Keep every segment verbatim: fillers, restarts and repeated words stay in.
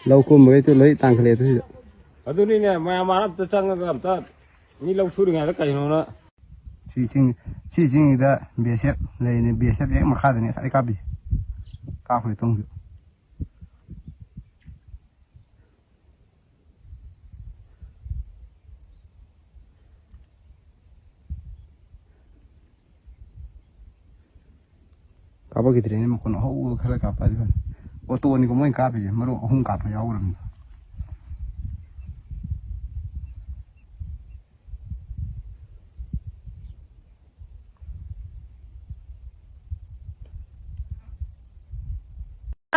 ꯂꯧ ꯀꯨꯝꯕꯈꯩꯗꯣ ꯂꯣꯏ ꯇꯥꯟꯈꯠꯂꯛꯑꯦ ꯑꯗꯨ ꯁꯤꯗ꯫ ꯑꯗꯨꯅꯤꯅꯦ, ꯃꯌꯥꯝ ꯃꯔꯛꯇ ꯆꯪꯉꯒ ꯑꯝꯇ ꯃꯤ ꯂꯧ ꯁꯨꯔꯤꯉꯩꯗ ꯀꯩꯅꯣꯅ꯫ ꯁꯤ ꯆꯤꯡ, ꯁꯤ ꯆꯤꯡꯁꯤꯗ ꯕꯤ ꯑꯦꯁ ꯑꯦꯐ ꯂꯩꯔꯤꯅꯦ, ꯕꯤ ꯑꯦꯁ ꯑꯦꯐ ꯍꯦꯛ ꯃꯈꯥꯗꯅꯦ ꯉꯁꯥꯏ ꯀꯥꯞꯄꯤꯁꯦ꯫ ꯀꯥꯞꯈ꯭ꯔꯦ ꯇꯨꯡꯁꯨ꯫ ꯀꯥꯞꯄꯛꯈꯤꯗ꯭ꯔꯦꯅꯦ, ꯃꯈꯣꯟ ꯑꯍꯧꯕ ꯈꯔ ꯀꯥꯞꯄꯛꯑꯗꯤ ꯐꯅꯤ꯫ ꯑꯣꯇꯣꯅꯤꯀꯣ ꯃꯣꯏꯅ ꯀꯥꯞꯄꯤꯁꯦ, ꯃꯔꯨ ꯑꯍꯨꯝ ꯀꯥꯞꯄ ꯌꯥꯎꯈ꯭ꯔꯕꯅꯤ꯫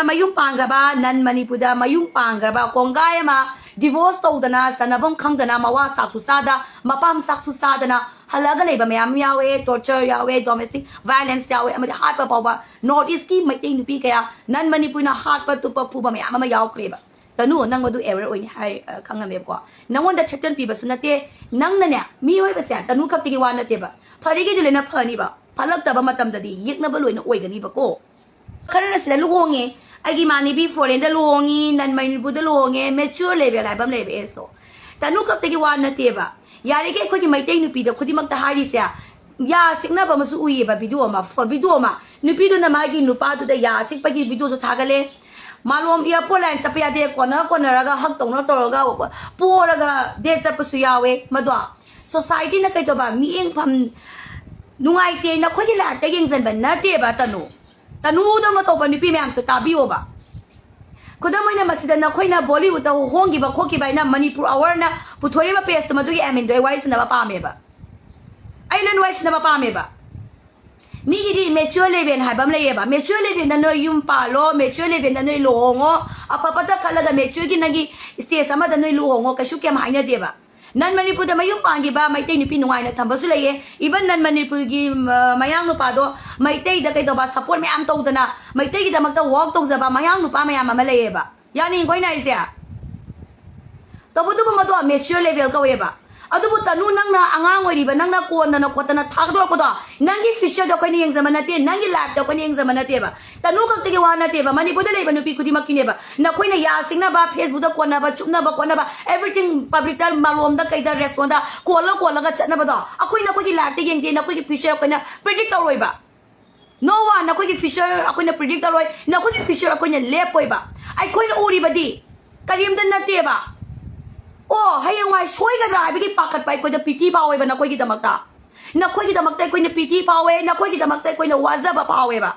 ꯃꯌꯨꯝ ꯄꯥꯟꯈ꯭ꯔꯕ, ꯅꯟ ꯃꯅꯤꯄꯨꯔꯗ ꯃꯌꯨꯝ ꯄꯥꯟꯈ꯭ꯔꯕ ꯀꯣꯡꯒꯥꯏ ꯑꯃ, ꯗꯤꯚꯣꯔꯁ ꯇꯧꯗꯅ, ꯆꯟꯅꯐꯝ ꯈꯪꯗꯅ, ꯃꯋꯥ ꯆꯥꯛꯁꯨ ꯆꯥꯗ, ꯃꯄꯥꯝ ꯆꯥꯛꯁꯨ ꯆꯥꯗꯅ ꯍꯜꯂꯛꯑꯒ ꯂꯩꯕ ꯃꯌꯥꯝ ꯑꯃ ꯌꯥꯎꯋꯦ꯫ ꯇꯣꯔꯆꯔ ꯌꯥꯎꯋꯦ, ꯗꯣꯃꯦꯁꯇꯤꯛ ꯚꯥꯏꯂꯦꯟꯁ ꯌꯥꯎꯋꯦ, ꯑꯃꯗꯤ ꯍꯥꯠꯄ ꯐꯥꯎꯕ ꯅꯣꯔꯠ ꯏꯁꯀꯤ ꯃꯩꯇꯩ ꯅꯨꯄꯤ ꯀꯌꯥ, ꯅꯟ ꯃꯅꯤꯄꯨꯔꯅ ꯍꯥꯠꯄ, ꯇꯨꯞꯄ, ꯐꯨꯕ ꯃꯌꯥꯝ ꯑꯃ ꯌꯥꯎꯈ꯭ꯔꯦꯕ꯫ ꯇꯅꯨ, ꯅꯪ ꯃꯗꯨ ꯑꯦꯋꯦꯔ ꯑꯣꯏꯅꯤ ꯍꯥꯏ, ꯑ, ꯈꯪꯉꯝꯃꯦꯕꯀꯣ꯫ ꯅꯪꯉꯣꯟꯗ ꯊ꯭ꯔꯦꯇꯟ ꯄꯤꯕꯁꯨ ꯅꯠꯇꯦ, ꯅꯪꯅꯅꯦ, ꯃꯤꯑꯣꯏꯕꯁꯦ ꯇꯅꯨ ꯈꯛꯇꯒꯤ ꯋꯥ ꯅꯠꯇꯦꯕ, ꯐꯔꯤꯈꯩꯗꯤ ꯂꯣꯏꯅ ꯐꯅꯤꯕ, ꯐꯠꯂꯛꯇꯕ ꯃꯇꯝꯗꯗꯤ ꯌꯦꯛꯅꯕ ꯂꯣꯏꯅ ꯑꯣꯏꯒꯅꯤꯕꯀꯣ꯫ ꯈꯔꯅ ꯁꯤꯗ ꯂꯨꯍꯣꯡꯉꯦ, ꯑꯩꯒꯤ ꯏꯃꯥꯟꯅꯕꯤ ꯐꯣꯔꯦꯟꯗ ꯂꯨꯍꯣꯡꯉꯤ, ꯅꯟ ꯃꯅꯤꯄꯨꯔꯗ ꯂꯨꯍꯣꯡꯉꯦ, ꯃꯦꯆ꯭ꯌꯣꯔ ꯂꯦꯚꯦꯜ ꯍꯥꯏꯕ ꯑꯃ ꯂꯩꯕ ꯑꯦꯖꯇꯣ꯫ ꯇꯅꯨ ꯈꯛꯇꯒꯤ ꯋꯥ ꯅꯠꯇꯦꯕ, ꯌꯥꯔꯤꯈꯩ ꯑꯩꯈꯣꯏꯒꯤ ꯃꯩꯇꯩ ꯅꯨꯄꯤꯗ ꯈꯨꯗꯤꯡꯃꯛꯇ ꯍꯥꯏꯔꯤꯁꯦ, ꯌꯥ ꯁꯤꯛꯅꯕ ꯑꯃꯁꯨ ꯎꯏꯌꯦꯕ, ꯚꯤꯗꯤꯑꯣ ꯑꯃ, ꯐ-, ꯚꯤꯗꯤꯑꯣ ꯑꯃ, ꯅꯨꯄꯤꯗꯨꯅ ꯃꯥꯒꯤ ꯅꯨꯄꯥꯗꯨꯗ ꯌꯥ ꯁꯤꯛꯄꯒꯤ ꯚꯤꯗꯤꯑꯣꯁꯨ ꯊꯥꯒꯠꯂꯦ꯫ ꯃꯥꯂꯣꯝ ꯑꯦꯌꯥꯔꯄꯣꯔꯠ ꯂꯥꯏꯟ ꯆꯠꯄ ꯌꯥꯗꯦ, ꯀꯣꯟꯅ ꯀꯣꯟꯅꯔꯒ ꯍꯛ ꯇꯧꯅ ꯇꯧꯔꯒ ꯄꯣꯔꯒ ꯗꯦꯠ ꯆꯠꯄꯁꯨ ꯌꯥꯎꯋꯦ꯫ ꯃꯗꯣ ꯁꯣꯁꯥꯏꯇꯤꯅ ꯀꯩꯗꯧꯕ, ꯃꯤꯠꯌꯦꯡꯐꯝ ꯅꯨꯡꯉꯥꯏꯇꯦ, ꯅꯈꯣꯏꯒꯤ ꯂꯥꯏꯐꯇ ꯌꯦꯡꯁꯤꯟꯕ ꯅꯠꯇꯦꯕ꯫ ꯇꯅꯨ, ꯇꯅꯨꯗꯧꯅ ꯇꯧꯕ ꯅꯨꯄꯤ ꯃꯌꯥꯝꯁꯨ ꯇꯥꯕꯤꯌꯣꯕ꯫ ꯈꯨꯗꯝ ꯑꯣꯏꯅ, ꯃꯁꯤꯗ ꯅꯈꯣꯏꯅ ꯕꯣꯂꯤꯋꯨꯗꯇ ꯍꯣꯡꯈꯤꯕ ꯈꯣꯠꯈꯤꯕ ꯍꯥꯏꯅ ꯃꯅꯤꯄꯨꯔ ꯑꯋꯥꯔꯅ ꯄꯨꯊꯣꯔꯛꯏꯕ ꯄꯦꯖꯇꯨ, ꯃꯗꯨꯒꯤ ꯑꯦꯗꯃꯤꯟꯗꯣ ꯑꯩ ꯋꯥꯔꯤ ꯁꯥꯟꯅꯕ ꯄꯥꯝꯃꯦꯕ꯫ ꯑꯩ ꯂꯣꯏꯅ ꯋꯥꯔꯤ ꯁꯥꯟꯅꯕ ꯄꯥꯝꯃꯦꯕ꯫ ꯃꯤꯒꯤꯗꯤ ꯃꯦꯆ꯭ꯌꯣꯔ ꯂꯦꯚꯦꯜ ꯍꯥꯏꯕ ꯑꯃ ꯂꯩꯌꯦꯕ꯫ ꯃꯦꯆ꯭ꯌꯣꯔ ꯂꯦꯚꯦꯜꯗ ꯅꯣꯏ ꯌꯨꯝ ꯄꯥꯜꯂꯣ, ꯃꯦꯆ꯭ꯌꯣꯔ ꯂꯦꯚꯦꯜꯗ ꯅꯣꯏ ꯂꯨꯍꯣꯡꯉꯣ, ꯑꯐꯕꯗ ꯈꯜꯂꯒ ꯃꯦꯆ꯭ꯌꯣꯔꯒꯤ ꯅꯪꯒꯤ ꯁ꯭ꯇꯦꯖ ꯑꯃꯗ ꯅꯣꯏ ꯂꯨꯍꯣꯡꯉꯣ, ꯀꯩꯁꯨ ꯀꯩꯝ ꯍꯥꯏꯅꯗꯦꯕ꯫ ꯅꯟ ꯃꯅꯤꯄꯨꯔꯗ ꯃꯌꯨꯝ ꯄꯥꯟꯈꯤꯕ ꯃꯩꯇꯩ ꯅꯨꯄꯤ ꯅꯨꯡꯉꯥꯏꯅ ꯊꯝꯕꯁꯨ ꯂꯩꯌꯦ꯫ ꯏꯚꯟ ꯅꯟ ꯃꯅꯤꯄꯨꯔꯒꯤ, ꯃ-, ꯃꯌꯥꯡ ꯅꯨꯄꯥꯗꯣ ꯃꯩꯇꯩꯗ ꯀꯩꯗꯧꯕ ꯁꯞꯄꯣꯔꯠ ꯃꯌꯥꯝ ꯇꯧꯗꯅ ꯃꯩꯇꯩꯒꯤꯗꯃꯛꯇ ꯋꯥꯛ ꯇꯧꯖꯕ ꯃꯌꯥꯡ ꯅꯨꯄꯥ ꯃꯌꯥꯝ ꯑꯃ ꯂꯩꯌꯦꯕ꯫ ꯌꯥꯅꯤꯡꯉꯤꯀꯣ ꯑꯩꯅ ꯍꯥꯏꯁꯦ? ꯇꯧꯕꯇꯕꯨ ꯃꯗꯣ ꯃꯦꯆ꯭ꯌꯣꯔ ꯂꯦꯚꯦꯜ ꯀꯧꯋꯦꯕ꯫ ꯑꯗꯨꯕꯨ ꯇꯅꯨ, ꯅꯪꯅ ꯑꯉꯥꯡ ꯑꯣꯏꯔꯤꯕ, ꯅꯪꯅ ꯀꯣꯟꯗꯅ ꯈꯣꯠꯇꯅ ꯊꯥꯒꯗꯣꯔꯛꯄꯗꯣ, ꯅꯪꯒꯤ future ꯗꯣ ꯑꯩꯈꯣꯏꯅ ꯌꯦꯡꯖꯕ ꯅꯠꯇꯦ, ꯅꯪꯒꯤ life ꯇꯣ ꯑꯩꯈꯣꯏꯅ ꯌꯦꯡꯖꯕ ꯅꯠꯇꯦꯕ꯫ ꯇꯅꯨ ꯈꯛꯇꯒꯤ ꯋꯥ ꯅꯠꯇꯦꯕ, ꯃꯅꯤꯄꯨꯔꯗ ꯂꯩꯕ ꯅꯨꯄꯤ ꯈꯨꯗꯤꯡꯃꯛꯀꯤꯅꯦꯕ꯫ ꯅꯈꯣꯏꯅ ꯌꯥ ꯁꯤꯡꯅꯕ, Facebook ꯇ ꯀꯣꯟꯅꯕ, ꯆꯨꯞꯅꯕ ꯈꯣꯠꯅꯕ, everything public ꯇ, ꯃꯥꯂꯣꯝꯗ ꯀꯩꯗ, restaurant ꯇ ꯀꯣꯜꯂ ꯀꯣꯜꯂꯒ ꯆꯠꯅꯕꯗꯣ, ꯑꯩꯈꯣꯏ ꯅꯈꯣꯏꯒꯤ life ꯇ ꯌꯦꯡꯗꯦ, ꯅꯈꯣꯏꯒꯤ future ꯑꯩꯈꯣꯏꯅ predict ꯇꯧꯔꯣꯏꯕ꯫ No one, ꯅꯈꯣꯏꯒꯤ future ꯑꯩꯈꯣꯏꯅ predict ꯇꯧꯔꯣꯏ, ꯅꯈꯣꯏꯒꯤ future ꯑꯩꯈꯣꯏꯅ ꯂꯦꯞꯄꯣꯏꯕ꯫ ꯑꯩꯈꯣꯏꯅ ꯎꯔꯤꯕꯗꯤ ꯀꯔꯤꯝꯇ ꯅꯠꯇꯦꯕ꯫ ꯑꯣ, ꯍꯌꯦꯡꯋꯥꯏ ꯁꯣꯏꯒꯗ꯭ꯔꯥ ꯍꯥꯏꯕꯒꯤ ꯄꯥꯈꯠꯄ ꯑꯩꯈꯣꯏꯗ ꯄꯤꯇꯤ ꯐꯥꯎꯋꯦꯕ ꯅꯈꯣꯏꯒꯤꯗꯃꯛꯇ꯫ ꯅꯈꯣꯏꯒꯤꯗꯃꯛꯇ ꯑꯩꯈꯣꯏꯅ ꯄꯤꯇꯤ ꯐꯥꯎꯋꯦ, ꯅꯈꯣꯏꯒꯤꯗꯃꯛꯇ ꯑꯩꯈꯣꯏꯅ ꯋꯥꯖꯕ ꯐꯥꯎꯋꯦꯕ꯫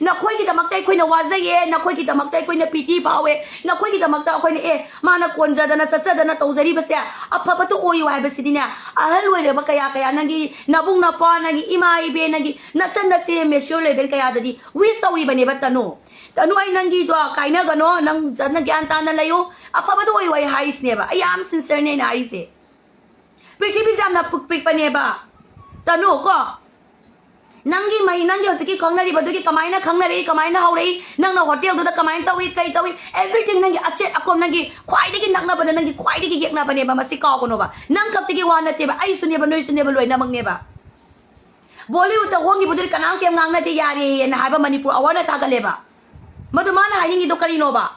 ꯅꯈꯣꯏꯒꯤꯗꯃꯛꯇ ꯑꯩꯈꯣꯏꯅ ꯋꯥꯖꯩꯌꯦ, ꯅꯈꯣꯏꯒꯤꯗꯃꯛꯇ ꯑꯩꯈꯣꯏꯅ ꯄꯤꯇꯤ ꯐꯥꯎꯋꯦ, ꯅꯈꯣꯏꯒꯤꯗꯃꯛꯇ ꯑꯩꯈꯣꯏꯅ, "ꯑꯦ, ꯃꯥꯅ ꯀꯣꯟꯖꯗꯅ ꯆꯠꯆꯗꯅ ꯇꯧꯖꯔꯤꯕꯁꯦ ꯑꯐꯕꯇ ꯑꯣꯏꯌꯨ" ꯍꯥꯏꯕꯁꯤꯗꯤꯅꯦ, ꯑꯍꯜ ꯑꯣꯏꯔꯕ ꯀꯌꯥ ꯀꯌꯥ, ꯅꯪꯒꯤ ꯅꯕꯨꯡ ꯅꯄ꯭ꯋꯥ, ꯅꯪꯒꯤ ꯏꯃꯥ ꯏꯕꯦ, ꯅꯪꯒꯤ ꯅꯆꯟ ꯅꯆꯦ mature level ꯀꯌꯥꯗꯗꯤ wish ꯇꯧꯔꯤꯕꯅꯦꯕ ꯇꯅꯨ꯫ ꯇꯅꯨ, ꯑꯩ ꯅꯪꯒꯤꯗꯣ ꯀꯥꯏꯅꯒꯅꯣ, ꯅꯪ ꯐꯖꯅ ꯒ꯭ꯌꯥꯟ ꯇꯥꯅ ꯂꯩꯌꯨ, ꯑꯐꯕꯗ ꯑꯣꯏꯌꯨ ꯑꯩ ꯍꯥꯏꯔꯤꯁꯤꯅꯦꯕ꯫ ꯑꯩ ꯌꯥꯝ sincerely ꯑꯩꯅ ꯍꯥꯏꯔꯤꯁꯦ꯫ ꯄ꯭ꯔꯤꯊꯤꯕꯤꯁꯦ ꯌꯥꯝꯅ ꯄꯤꯛ-, ꯄꯤꯛꯄꯅꯦꯕ꯫ ꯇꯅꯨ ꯀꯣ, ꯅꯪꯒꯤ ꯃꯩ, ꯅꯪꯒꯤ ꯍꯧꯖꯤꯛꯀꯤ ꯈꯪꯅꯔꯤꯕꯗꯨꯒꯤ ꯀꯃꯥꯏꯅ ꯈꯪꯅꯔꯛꯏ, ꯀꯃꯥꯏꯅ ꯍꯧꯔꯛꯏ, ꯅꯪꯅ ꯍꯣꯇꯦꯜꯗꯨꯗ ꯀꯃꯥꯏꯅ ꯇꯧꯏ, ꯀꯩ ꯇꯧꯏ, everything, ꯅꯪꯒꯤ ꯑꯆꯦꯠ ꯑꯀꯣꯝ, ꯅꯪꯒꯤ ꯈ꯭ꯋꯥꯏꯗꯒꯤ ꯅꯛꯅꯕꯗ, ꯅꯪꯒꯤ ꯈ꯭ꯋꯥꯏꯗꯒꯤ ꯌꯦꯛꯅꯕꯅꯦꯕ꯫ ꯃꯁꯤ ꯀꯥꯎꯒꯅꯣꯕ꯫ ꯅꯪ ꯈꯛꯇꯒꯤ ꯋꯥ ꯅꯠꯇꯦꯕ, ꯑꯩꯁꯨꯅꯦꯕ, ꯅꯣꯏꯁꯨꯅꯦꯕ, ꯂꯣꯏꯅꯃꯛꯅꯦꯕ꯫ ꯕꯣꯂꯤꯋꯨꯗꯇ ꯍꯣꯡꯈꯤꯕꯗꯨꯗꯤ ꯀꯅꯥꯝ ꯀꯩꯝ ꯉꯥꯡꯅꯗꯦ, ꯌꯥꯔꯦꯅ ꯍꯥꯏꯕ ꯃꯅꯤꯄꯨꯔ ꯑꯋꯥꯔꯅ ꯊꯥꯒꯠꯂꯦꯕ꯫ ꯃꯗꯨ ꯃꯥꯅ ꯍꯥꯏꯅꯤꯡꯉꯤꯗꯣ ꯀꯔꯤꯅꯣꯕ?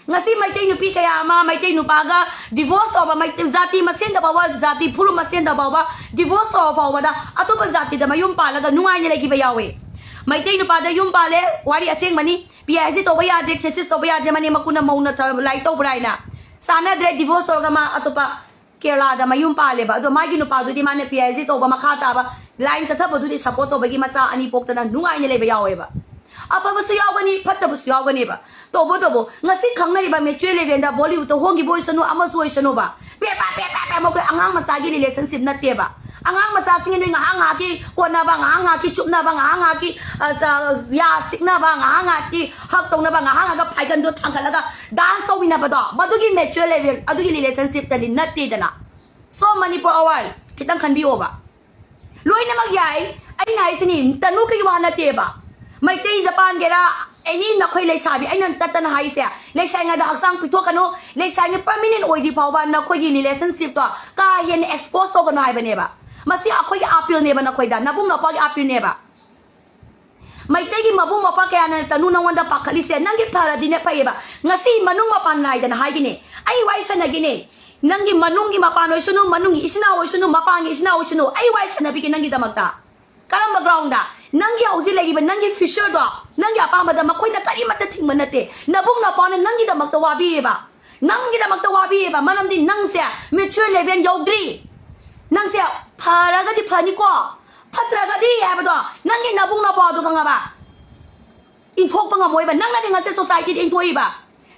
ꯉꯁꯤ ꯃꯩꯇꯩ ꯅꯨꯄꯤ ꯀꯌꯥ ꯑꯃ ꯃꯩꯇꯩ ꯅꯨꯄꯥꯒ divorce ꯇꯧꯔꯕ, ꯃꯩꯇꯩ ꯖꯥꯇꯤ ꯃꯁꯦꯟꯗ ꯐꯥꯎꯕ, ꯖꯥꯇꯤ ꯐꯨꯔꯨꯞ ꯃꯁꯦꯟꯗ ꯐꯥꯎꯕ divorce ꯇꯧꯔꯕ ꯐꯥꯎꯕꯗ ꯑꯇꯣꯞꯄ ꯖꯥꯇꯤꯗ ꯃꯌꯨꯝ ꯄꯥꯜꯂꯒ ꯅꯨꯡꯉꯥꯏꯅ ꯂꯩꯈꯤꯕ ꯌꯥꯎꯋꯦ꯫ ꯃꯩꯇꯩ ꯅꯨꯄꯥꯗ ꯌꯨꯝ ꯄꯥꯜꯂꯦ, ꯋꯥꯔꯤ ꯑꯁꯦꯡꯕꯅꯤ, ꯄꯤ ꯑꯩꯆ ꯗꯤ ꯇꯧꯕ ꯌꯥꯗ꯭ꯔꯦ, thesis ꯇꯧꯕ ꯌꯥꯗ꯭ꯔꯦ, ꯃꯅꯦꯝ ꯃꯀꯨꯅ ꯃꯧꯅ ꯊ-, ꯂꯥꯏꯔꯤꯛ ꯇꯧꯕ꯭ꯔꯥ ꯍꯥꯏꯅ ꯆꯥꯟꯅꯗ꯭ꯔꯦ, divorce ꯇꯧꯔꯒ ꯃꯥ ꯑꯇꯣꯞꯄ ꯀꯦꯔꯂꯥꯗ ꯃꯌꯨꯝ ꯄꯥꯜꯂꯦꯕ꯫ ꯑꯗꯣ ꯃꯥꯒꯤ ꯅꯨꯄꯥꯗꯨꯗꯤ ꯃꯥꯅ ꯄꯤ ꯑꯩꯆ ꯗꯤ ꯇꯧꯕ ꯃꯈꯥ ꯇꯥꯕ line ꯆꯠꯊꯕꯗꯨꯗꯤ support ꯇꯧꯕꯒꯤ ꯃꯆꯥ ꯑꯅꯤ ꯄꯣꯛꯇꯅ ꯅꯨꯡꯉꯥꯏꯅ ꯂꯩꯕ ꯌꯥꯎꯋꯦꯕ꯫ ꯑꯐꯕꯁꯨ ꯌꯥꯎꯒꯅꯤ, ꯐꯠꯇꯕꯁꯨ ꯌꯥꯎꯒꯅꯦꯕ꯫ ꯇꯧꯕꯇꯕꯨ ꯉꯁꯤ ꯈꯪꯅꯔꯤꯕ mature levelꯗ ꯕꯣꯂꯤꯋꯨꯗꯇ ꯍꯣꯡꯈꯤꯕ ꯑꯣꯏꯁꯅꯨ, ꯑꯃꯁꯨ ꯑꯣꯏꯁꯅꯨꯕ, ꯄꯦ ꯄꯥ ꯄꯦ ꯄꯥ ꯄꯦ ꯃꯈꯣꯏ ꯑꯉꯥꯡ ꯃꯆꯥꯒꯤ relationship ꯅꯠꯇꯦꯕ꯫ ꯑꯉꯥꯡ ꯃꯆꯥꯁꯤꯡꯒꯤ ꯅꯣꯏ ꯉꯥꯏꯍꯥꯛ ꯉꯥꯏꯍꯥꯛꯀꯤ ꯀꯣꯟꯅꯕ, ꯉꯥꯏꯍꯥꯛ ꯉꯥꯏꯍꯥꯛꯀꯤ ꯆꯨꯞꯅꯕ, ꯉꯥꯏꯍꯥꯛ ꯉꯥꯏꯍꯥꯛꯀꯤ, ꯑ, ꯆ-, ꯌꯥ ꯁꯤꯛꯅꯕ, ꯉꯥꯏꯍꯥꯛ ꯉꯥꯏꯍꯥꯛꯀꯤ hug ꯇꯧꯅꯕ, ꯉꯥꯏꯍꯥꯛ ꯉꯥꯏꯍꯥꯛꯀ ꯐꯥꯏꯒꯟꯗꯣ ꯊꯥꯡꯒꯠꯂꯒ dance ꯇꯧꯃꯤꯟꯅꯕꯗꯣ, ꯃꯗꯨꯒꯤ mature level, ꯑꯗꯨꯒꯤ relationshipꯇꯗꯤ ꯅꯠꯇꯦꯗꯅ꯫ So ꯃꯅꯤꯄꯨꯔ ꯑꯋꯥꯔ ꯈꯤꯇꯪ ꯈꯟꯕꯤꯌꯣꯕ꯫ ꯂꯣꯏꯅꯃꯛ ꯌꯥꯏ꯫ ꯑꯩꯅ ꯍꯥꯏꯁꯤꯅꯤ, ꯇꯅꯨ ꯀꯩ ꯋꯥ ꯅꯠꯇꯦꯕ꯫ ꯃꯩꯇꯩꯗ ꯄꯥꯟꯒꯦꯔꯥ, ꯑꯦꯅꯤ ꯅꯈꯣꯏ ꯂꯩꯁꯥꯕꯤ, ꯑꯩꯅ ꯇꯠꯇꯅ ꯍꯥꯏꯁꯦ, ꯂꯩꯁꯥꯔꯤꯉꯩꯗ ꯍꯛꯆꯥꯡ ꯄꯤꯊꯣꯛꯀꯅꯨ, ꯂꯩꯁꯥꯔꯤꯉꯩ ꯄꯔꯃꯤꯅꯦꯟ ꯑꯣꯏꯗ꯭ꯔꯤ ꯐꯥꯎꯕ ꯅꯈꯣꯏꯒꯤ ꯔꯤꯂꯦꯁꯟꯁꯤꯞꯇꯣ ꯀꯥ ꯍꯦꯟꯅ ꯑꯦꯛꯁꯄꯣꯖ ꯇꯧꯒꯅꯨ ꯍꯥꯏꯕꯅꯦꯕ꯫ ꯃꯁꯤ ꯑꯩꯈꯣꯏꯒꯤ ꯑꯥꯄꯤꯜꯅꯦꯕ, ꯅꯈꯣꯏꯗ ꯅꯕꯨꯡ ꯅꯄꯥꯒꯤ ꯑꯥꯄꯤꯜꯅꯦꯕ꯫ ꯃꯩꯇꯩꯒꯤ ꯃꯕꯨꯡ ꯃꯧꯄ꯭ꯋꯥ ꯀꯌꯥꯅ ꯇꯅꯨ ꯅꯪꯉꯣꯟꯗ ꯄꯥꯈꯠꯂꯤꯁꯦ? ꯅꯪꯒꯤ ꯐꯔꯗꯤꯅꯦ ꯐꯩꯌꯦꯕ꯫ ꯉꯁꯤ ꯃꯅꯨꯡ ꯃꯄꯥꯟ ꯅꯥꯏꯗꯅ ꯍꯥꯏꯒꯤꯅꯦ, ꯑꯩ ꯋꯥꯔꯤ ꯁꯥꯟꯅꯒꯤꯅꯦ꯫ ꯅꯪꯒꯤ ꯃꯅꯨꯡꯒꯤ ꯃꯄꯥꯟ ꯑꯣꯏꯁꯅꯨ, ꯃꯅꯨꯡꯒꯤ ꯏꯆꯤꯟ ꯏꯅꯥꯎ ꯑꯣꯏꯁꯅꯨ, ꯃꯄꯥꯟꯒꯤ ꯏꯆꯤꯟ ꯏꯅꯥꯎ ꯑꯣꯏꯁꯅꯨ, ꯑꯩ ꯋꯥꯔꯤ ꯁꯥꯟꯅꯕꯤꯒꯦ ꯅꯪꯒꯤꯗꯃꯛꯇ꯫ ꯀꯔꯝꯕ ꯒ꯭ꯔꯥꯎꯟꯗ? ꯅꯪꯒꯤ ꯍꯧꯖꯤꯛ ꯂꯩꯔꯤꯕ ꯅꯪꯒꯤ ꯐ꯭ꯌꯨꯆꯔꯗꯣ, ꯅꯪꯒꯤ ꯑꯄꯥꯝꯕꯗ ꯃꯈꯣꯏꯅ ꯀꯔꯤꯃꯠꯇ ꯊꯤꯡꯕ ꯅꯠꯇꯦ꯫ ꯅꯕꯨꯡ ꯅꯄꯥꯅ ꯅꯪꯒꯤꯗꯃꯛꯇ ꯋꯥꯕꯤꯌꯦꯕ, ꯅꯪꯒꯤꯗꯃꯛꯇ ꯋꯥꯕꯤꯌꯦꯕ꯫ ꯃꯔꯝꯗꯤ ꯅꯪꯁꯦ ꯃꯦꯆ꯭ꯌꯨꯔ ꯂꯦꯚꯦꯜ ꯌꯧꯗ꯭ꯔꯤ꯫ ꯅꯪꯁꯦ ꯐꯔꯒꯗꯤ ꯐꯅꯤꯀꯣ, ꯐꯠꯇ꯭ꯔꯒꯗꯤ ꯍꯥꯏꯕꯗꯣ ꯅꯪꯒꯤ ꯅꯕꯨꯡ ꯅꯄꯥꯗꯣ ꯈꯪꯉꯕ? ꯏꯟꯊꯣꯛꯄ ꯉꯝꯃꯣꯏꯕ꯫ ꯅꯪꯅꯗꯤ ꯉꯁꯤ ꯁꯣꯁꯥꯏꯇꯤꯗ ꯏꯟꯊꯣꯛꯏꯕ꯫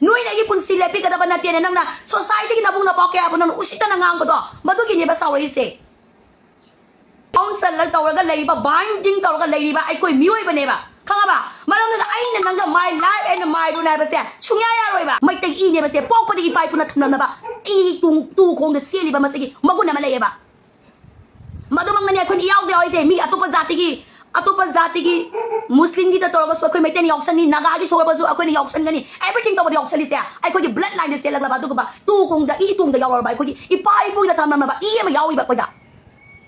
ꯅꯣꯏꯅ ꯑꯩꯒꯤ ꯄꯨꯟꯁꯤ ꯂꯦꯞꯄꯤꯒꯗꯕ ꯅꯠꯇꯦꯅ ꯅꯪꯅ ꯁꯣꯁꯥꯏꯇꯤꯒꯤ ꯅꯕꯨꯡ ꯅꯄꯥ ꯀꯌꯥꯕꯨ ꯅꯪꯅ ꯎꯁꯤꯠꯇꯅ ꯉꯥꯡꯕꯗꯣ, ꯃꯗꯨꯒꯤꯅꯦꯕ ꯁꯥꯎꯔꯛꯏꯁꯦ꯫ ꯀꯥꯎꯟꯁꯤꯜ ꯇꯧꯔꯒ ꯂꯩꯔꯤꯕ, ꯕꯥꯏꯟꯗꯤꯡ ꯇꯧꯔꯒ ꯂꯩꯔꯤꯕ ꯑꯩꯈꯣꯏ ꯃꯤꯑꯣꯏꯕꯅꯦꯕ, ꯈꯪꯉꯕ? ꯃꯔꯝ ꯑꯗꯨꯅ ꯑꯩꯅ ꯅꯪꯒ my life and my rule ꯍꯥꯏꯕꯁꯦ ꯁꯨꯡꯌꯥ ꯌꯥꯔꯣꯏꯕ꯫ ꯃꯩꯇꯩ ꯏꯅꯦꯕꯁꯦ, ꯄꯣꯛꯄꯗꯒꯤ ꯏꯄꯥ ꯏꯄꯨꯅ ꯊꯝꯂꯝꯂꯕ ꯏ ꯇꯨꯡ-, ꯇꯨ ꯈꯣꯡꯗ ꯆꯦꯜꯂꯤꯕ ꯃꯁꯤꯒꯤ ꯃꯒꯨꯟ ꯑꯃ ꯂꯩꯌꯦꯕ꯫ ꯃꯗꯨꯃꯛꯅꯅꯦ ꯑꯩꯈꯣꯏꯅ ꯏꯌꯥꯎꯗ ꯌꯥꯎꯔꯤꯁꯦ꯫ ꯃꯤ ꯑꯇꯣꯞꯄ ꯖꯥꯇꯤꯒꯤ, ꯑꯇꯣꯞꯄ ꯖꯥꯇꯤꯒꯤ, ꯃꯨꯁꯂꯤꯝꯒꯤꯗ ꯇꯧꯔꯒꯁꯨ ꯑꯩꯈꯣꯏ ꯃꯩꯇꯩꯅ ꯌꯥꯎꯁꯟꯅꯤ, ꯅꯥꯒꯥꯒꯤ ꯊꯣꯛꯂꯕꯁꯨ ꯑꯩꯈꯣꯏꯅ ꯌꯥꯎꯁꯟꯒꯅꯤ꯫ Everything ꯇꯧꯕꯗ ꯌꯥꯎꯁꯜꯂꯤꯁꯦ ꯑꯩꯈꯣꯏꯒꯤ blood line ꯗ ꯆꯦꯜꯂꯛꯂꯕ ꯑꯗꯨꯒꯨꯝꯕ ꯇꯨ ꯈꯣꯡꯗ, ꯏ ꯇꯣꯡꯗ ꯌꯥꯎꯔꯕ ꯑꯩꯈꯣꯏꯒꯤ ꯏꯄꯥ ꯏꯄꯨꯅ ꯊꯝꯂꯝꯃꯕ ꯏ ꯑꯃ ꯌꯥꯎꯔꯤꯕ ꯑꯩꯈꯣꯏꯗ꯫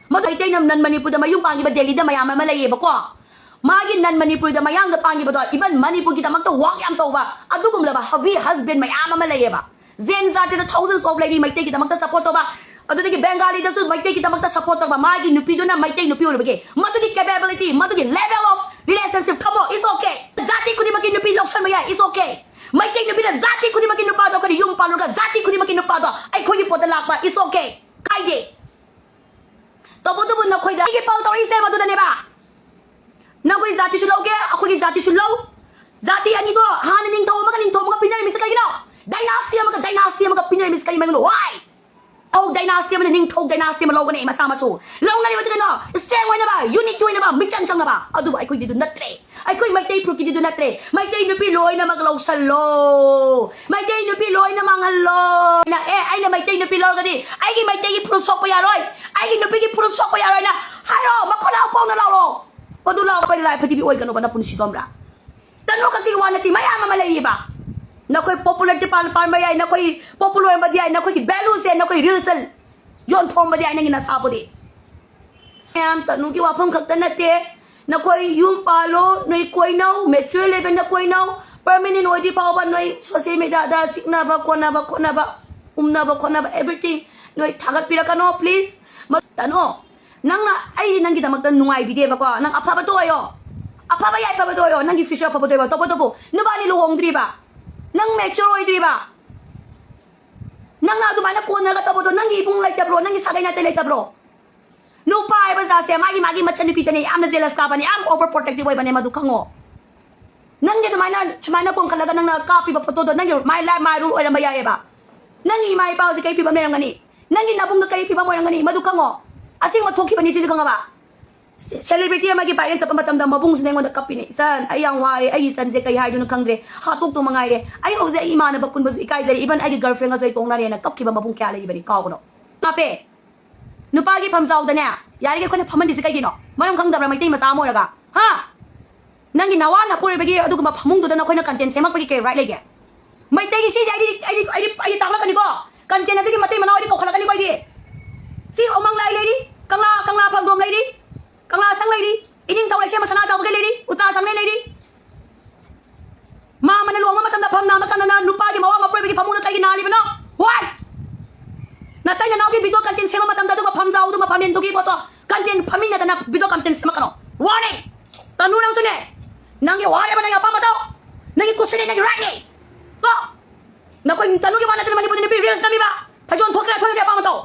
ꯃꯗꯨ ꯃꯩꯇꯩꯅ ꯅꯟ ꯃꯅꯤꯄꯨꯔꯗ ꯃꯌꯨꯝ ꯄꯥꯟꯈꯤꯕ ꯗꯦꯜꯂꯤꯗ ꯃꯌꯥꯝ ꯑꯃ ꯂꯩꯌꯦꯕꯀꯣ꯫ ꯃꯥꯒꯤ ꯅꯟ ꯃꯅꯤꯄꯨꯔꯗ ꯃꯌꯥꯡꯗ ꯄꯥꯟꯈꯤꯕꯗꯣ, even ꯃꯅꯤꯄꯨꯔꯒꯤꯗꯃꯛꯇ work ꯌꯥꯝ ꯇꯧꯕ ꯑꯗꯨꯒꯨꯝꯂꯕ heavy husband ꯃꯌꯥꯝ ꯑꯃ ꯂꯩꯌꯦꯕ꯫ ꯖꯦꯟ ꯖꯥꯇꯤꯗ thousands of ꯂꯩꯔꯤ ꯃꯩꯇꯩꯒꯤꯗꯃꯛꯇ support ꯇꯧꯕ, ꯑꯗꯨꯗꯒꯤ ꯕꯦꯡꯒꯥꯂꯤꯗꯁꯨ ꯃꯩꯇꯩꯒꯤꯗꯃꯛꯇ support ꯇꯧꯕ꯫ ꯃꯥꯒꯤ ꯅꯨꯄꯤꯗꯨꯅ ꯃꯩꯇꯩ ꯅꯨꯄꯤ ꯑꯣꯏꯔꯨꯕꯒꯤ ꯃꯗꯨꯒꯤ capability, ꯃꯗꯨꯒꯤ level of relationship, come on, it's okay꯫ ꯖꯥꯇꯤ ꯈꯨꯗꯤꯡꯃꯛꯀꯤ ꯅꯨꯄꯤ ꯂꯧꯁꯟꯕ ꯌꯥꯏ, it's okay꯫ ꯃꯩꯇꯩ ꯅꯨꯄꯤꯅ ꯖꯥꯇꯤ ꯈꯨꯗꯤꯡꯃꯛꯀꯤ ꯅꯨꯄꯥꯗꯣ ꯑꯩꯈꯣꯏꯅ ꯌꯨꯝ ꯄꯥꯜꯂꯨꯔꯒ ꯖꯥꯇꯤ ꯈꯨꯗꯤꯡꯃꯛꯀꯤ ꯅꯨꯄꯥꯗꯣ ꯑꯩꯈꯣꯏꯒꯤ ꯄꯣꯠꯇ ꯂꯥꯛꯄ, it's okay, ꯀꯥꯏꯗꯦ꯫ ꯇꯧꯕꯇꯕꯨ ꯅꯈꯣꯏꯗ ꯑꯩꯒꯤ ꯄꯥꯎ ꯇꯧꯔꯛꯏꯁꯦ ꯃꯗꯨꯗꯅꯦꯕ꯫ ꯅꯈꯣꯏ ꯖꯥꯇꯤꯁꯨ ꯂꯧꯒꯦ, ꯑꯩꯈꯣꯏꯒꯤ ꯖꯥꯇꯤꯁꯨ ꯂꯧ꯫ ꯖꯥꯇꯤ ꯑꯅꯤꯗꯣ ꯍꯥꯟꯅ ꯅꯤꯡꯊꯧ ꯑꯃꯒ ꯅꯤꯡꯊꯧ ꯑꯃꯒ ꯄꯤꯅꯔꯝꯃꯤꯁꯦ ꯀꯩꯒꯤꯅꯣ? Dynasty ꯑꯃꯒ dynasty ꯑꯃꯒ ꯄꯤꯅꯔꯝꯃꯤꯁꯦ ꯀꯔꯤ ꯃꯔꯝꯒꯤꯅꯣ? Why? ꯅꯤꯡꯊꯧ dynasty ꯑꯃꯅ ꯅꯤꯡꯊꯧ dynasty ꯑꯃ ꯂꯧꯒꯅꯤ ꯃꯁꯥ ꯃꯁꯨ꯫ ꯂꯧꯅꯔꯤꯕꯗꯨ ꯀꯩꯅꯣ? Strength ꯑꯣꯏꯅꯕ, unity ꯑꯣꯏꯅꯕ, ꯃꯤꯆꯪ ꯆꯪꯅꯕ꯫ ꯑꯗꯨꯕꯨ ꯑꯩꯈꯣꯏꯗꯤ ꯑꯗꯨ ꯅꯠꯇ꯭ꯔꯦ꯫ ꯑꯩꯈꯣꯏ ꯃꯩꯇꯩ ꯐꯨꯔꯨꯞꯀꯤꯗꯤ ꯑꯗꯨ ꯅꯠꯇ꯭ꯔꯦ꯫ ꯃꯩꯇꯩ ꯅꯨꯄꯤ ꯂꯣꯏꯅꯃꯛ ꯂꯧꯁꯜꯂꯣ꯫ ꯃꯩꯇꯩ ꯅꯨꯄꯤ ꯂꯣꯏꯅ ꯃꯥꯡꯍꯜꯂꯣ꯫ ꯑꯩꯅ, ꯑꯦ, ꯑꯩꯅ ꯃꯩꯇꯩ ꯅꯨꯄꯤ ꯂꯧꯔꯒꯗꯤ ꯑꯩꯒꯤ ꯃꯩꯇꯩꯒꯤ ꯐꯨꯔꯨꯞ ꯁꯣꯛꯄ ꯌꯥꯔꯣꯏ, ꯑꯩꯒꯤ ꯅꯨꯄꯤꯒꯤ ꯐꯨꯔꯨꯞ ꯁꯣꯛꯄ ꯌꯥꯔꯣꯏꯅ ꯍꯥꯏꯔꯣ, ꯃꯈꯨꯠ ꯂꯥꯎ ꯄꯥꯎꯅ ꯂꯥꯎꯔꯣ꯫ ꯃꯗꯨ ꯂꯥꯎꯕ ꯂꯥꯏ ꯐꯗꯤꯕꯤ ꯑꯣꯏꯒꯅꯣꯕ ꯅꯄꯨꯟꯁꯤꯗꯣ, ꯑꯝꯕ꯭ꯔꯥ? ꯇꯅꯨ ꯈꯛꯇꯒꯤ ꯋꯥ ꯅꯠꯇꯦ, ꯃꯌꯥꯝ ꯑꯃ ꯂꯩꯔꯤꯕ꯫ ꯅꯈꯣꯏ popularity ꯄꯥꯟ ꯄꯥꯟꯕ ꯌꯥꯏ, ꯅꯈꯣꯏ popular ꯑꯣꯏꯕꯗꯤ ꯌꯥꯏ, ꯅꯈꯣꯏꯒꯤ valueꯁꯦ ꯅꯈꯣꯏ reelsꯇ ꯌꯣꯟꯊꯣꯛꯑꯝꯕꯗꯤ ꯌꯥꯏ, ꯅꯪꯒꯤ ꯅꯁꯥꯕꯨꯗꯤ꯫ ꯃꯌꯥꯝ ꯇꯅꯨꯒꯤ ꯋꯥꯐꯝ ꯈꯛꯇ ꯅꯠꯇꯦ, ꯅꯈꯣꯏ ꯌꯨꯝ ꯄꯥꯜꯂꯣ, ꯅꯣꯏ ꯀꯣꯏꯅꯧ, mature levelꯗ ꯀꯣꯏꯅꯧ, permanent ꯑꯣꯏꯗ꯭ꯔꯤ ꯐꯥꯎꯕ ꯅꯣꯏ social mediaꯗ ꯆꯤꯛꯅꯕ ꯈꯣꯠꯅꯕ ꯈꯣꯠꯅꯕ, ꯎꯝꯅꯕ ꯈꯣꯠꯅꯕ, everything ꯅꯣꯏ ꯊꯥꯒꯠꯄꯤꯔꯛꯀꯅꯣ please꯫ ꯃ-, ꯇꯅꯨ, ꯅꯪꯅ ꯑꯩ ꯅꯪꯒꯤꯗꯃꯛꯇ ꯅꯨꯡꯉꯥꯏꯕꯤꯗꯦꯕꯀꯣ, ꯅꯪ ꯑꯐꯕꯗꯣ ꯑꯣꯏꯌꯣ, ꯑꯐꯕ ꯌꯥꯏꯐꯕꯗꯣ ꯑꯣꯏꯌꯣ, ꯅꯪꯒꯤ future ꯐꯕꯗꯣ ꯑꯣꯏꯌꯣ꯫ ꯇꯧꯕꯇꯕꯨ ꯅꯕꯥꯅꯤ ꯂꯨꯍꯣꯡꯗ꯭ꯔꯤꯕ, ꯅꯪ mature ꯑꯣꯏꯗ꯭ꯔꯤꯕ, ꯅꯪꯅ ꯑꯗꯨꯃꯥꯏꯅ ꯀꯣꯟꯅꯒ ꯇꯧꯕꯗꯣ ꯅꯪꯒꯤ ꯏꯕꯨꯡ ꯂꯩꯇꯕ꯭ꯔꯣ? ꯅꯪꯒꯤ ꯁꯥꯒꯩ ꯅꯥꯇꯩ ꯂꯩꯇꯕ꯭ꯔꯣ? ꯅꯨꯄꯥ ꯍꯥꯏꯕ ꯖꯥꯠꯁꯦ ꯃꯥꯒꯤ, ꯃꯥꯒꯤ ꯃꯆꯟꯅꯨꯄꯤꯗꯅꯦ ꯌꯥꯝꯅ jealous ꯀꯥꯕꯅꯦ, ꯌꯥꯝ over protective ꯑꯣꯏꯕꯅꯦ, ꯃꯗꯨ ꯈꯪꯉꯣ꯫ ꯅꯪꯒꯤ ꯑꯗꯨꯃꯥꯏꯅ ꯁꯨꯃꯥꯏꯅ ꯀꯣꯟꯈꯠꯂꯒ ꯅꯪꯅ ꯀꯥꯞꯄꯤꯕ photoꯗꯣ ꯅꯪꯒꯤ my life my rule ꯑꯣꯏꯔꯝꯕ ꯌꯥꯏꯑꯕ꯫ ꯅꯪꯒꯤ ꯏꯃꯥ ꯏꯄꯥ ꯍꯧꯖꯤꯛ ꯀꯔꯤ ꯐꯤꯕꯝ ꯂꯩꯔꯝꯒꯅꯤ? ꯅꯪꯒꯤ ꯅꯕꯨꯡꯗ ꯀꯔꯤ ꯐꯤꯕꯝ ꯑꯣꯏꯔꯝꯒꯅꯤ? ꯃꯗꯨ ꯈꯪꯉꯣ꯫ ꯑꯁꯦꯡꯕ ꯊꯣꯛꯈꯤꯕꯅꯤ ꯁꯤꯁꯦ, ꯈꯪꯉꯕ? Celebrity ꯑꯃꯒꯤ viral ꯆꯠꯄ ꯃꯇꯝꯗ ꯃꯕꯨꯡꯁꯤꯅ ꯑꯩꯉꯣꯟꯗ ꯀꯞꯄꯤꯅꯦ, "ꯏꯆꯟ, ꯑꯩ ꯌꯥꯝ ꯋꯥꯔꯦ, ꯑꯩꯒꯤ ꯏꯆꯟꯁꯦ ꯀꯩ ꯍꯥꯏꯗꯣꯏꯅꯣ ꯈꯪꯗ꯭ꯔꯦ, ꯍꯥꯠꯇꯣꯛꯇꯣ ꯃꯉꯥꯏꯔꯦ, ꯑꯩ ꯍꯧꯖꯤꯛ ꯑꯩ ꯏꯃꯥꯟꯅꯕ ꯄꯨꯟꯕꯁꯨ ꯏꯀꯥꯏꯖꯔꯦ, even ꯑꯩꯒꯤ girlfriendꯒꯁꯨ ꯑꯩ ꯇꯣꯛꯅꯔꯦꯅ" ꯀꯞꯈꯤꯕ ꯃꯕꯨꯡ ꯀꯌꯥ ꯂꯩꯔꯤꯕꯅꯤ, ꯀꯥꯎꯒꯅꯣ꯫ ꯀꯥꯞꯄꯦ꯫ ꯅꯨꯄꯥꯒꯤ ꯐꯝꯖꯥꯎꯗꯅꯦ, ꯌꯥꯔꯤꯒꯩ ꯑꯩꯈꯣꯏꯅ ꯐꯝꯍꯟꯗ꯭ꯔꯤꯁꯦ ꯀꯩꯒꯤꯅꯣ? ꯃꯔꯝ ꯈꯪꯗꯕ꯭ꯔꯥ, ꯃꯩꯇꯩ ꯃꯆꯥ ꯑꯃ ꯑꯣꯏꯔꯒ? ꯍꯥ? ꯅꯪꯒꯤ ꯅꯋꯥ ꯅꯄꯨꯔꯣꯏꯕꯒꯤ ꯑꯗꯨꯒꯨꯝꯕ ꯐꯃꯨꯡꯗꯨꯗ ꯅꯈꯣꯏꯅ content ꯁꯦꯝꯃꯛꯄꯒꯤ ꯀꯩ right ꯂꯩꯒꯦ? ꯃꯩꯇꯩꯒꯤ ꯁꯤꯁꯦ ꯑꯩꯗꯤ, ꯑꯩꯗꯤ, ꯑꯩꯗꯤ, ꯑꯩꯗꯤ ꯇꯥꯛꯂꯛꯀꯅꯤꯀꯣ꯫ Content ꯑꯗꯨꯒꯤ ꯃꯇꯩ ꯃꯅꯥꯎ ꯑꯩꯗꯤ ꯀꯧꯈꯠꯂꯛꯀꯅꯤꯀꯣ ꯑꯩꯗꯤ꯫ ꯁꯤ ꯎꯃꯪ ꯂꯥꯏ ꯂꯩꯔꯤ, ꯀꯪꯂꯥ, ꯀꯪꯂꯥ ꯐꯝꯗꯣꯝ ꯂꯩꯔꯤ, ꯀꯪꯂꯥ ꯁꯪ ꯂꯩꯔꯤ, ꯏꯅꯤꯡꯊꯧ ꯂꯩꯁꯦꯝꯕ ꯁꯅꯥ ꯆꯥꯎꯕꯒꯤ ꯂꯩꯔꯤ, ꯎꯇꯥ ꯁꯪꯂꯩ ꯂꯩꯔꯤ꯫ ꯃꯥ ꯑꯃꯅ ꯂꯨꯍꯣꯡꯕ ꯃꯇꯝꯗ ꯐꯝ ꯅꯥꯕ ꯀꯥꯟꯗꯅ ꯅꯨꯄꯥꯒꯤ ꯃꯋꯥ ꯃꯄꯨꯔꯣꯏꯕꯒꯤ ꯐꯃꯨꯡꯗ ꯀꯔꯤꯒꯤ ꯅꯥꯜꯂꯤꯕꯅꯣ? Why? ꯅꯇꯩ ꯅꯅꯥꯎꯒꯤ video content ꯁꯦꯝꯕ ꯃꯇꯝꯗ ꯑꯗꯨꯒ ꯐꯝꯖꯥꯎ, ꯑꯗꯨꯒ ꯐꯝꯃꯦꯟꯗꯨꯒꯤ ꯄꯣꯠꯇꯣ content ꯐꯝꯃꯤꯟꯅꯗꯅ video content ꯁꯦꯝꯃꯛꯀꯅꯣ꯫ Warning! ꯇꯅꯨ ꯅꯪꯁꯨꯅꯦ, ꯅꯪꯒꯤ ꯋꯥꯔꯦꯕ, ꯅꯪꯒꯤ ꯑꯄꯥꯝꯕ ꯇꯧ꯫ ꯅꯪꯒꯤ ꯀꯨꯁꯤꯅꯤ, ꯅꯪꯒꯤ rightꯅꯤ꯫ ꯀꯣ? ꯅꯈꯣꯏ ꯇꯅꯨꯒꯤ ꯋꯥ ꯅꯠꯇꯅ ꯃꯅꯤꯄꯨꯔꯗ ꯅꯨꯄꯤ reels ꯅꯝꯃꯤꯕ꯫ ꯐꯩꯖꯣꯝ ꯊꯣꯛꯀꯦꯔꯥ ꯊꯣꯛꯑꯣꯏꯒꯦꯔꯥ ꯑꯄꯥꯝꯕ ꯇꯧ꯫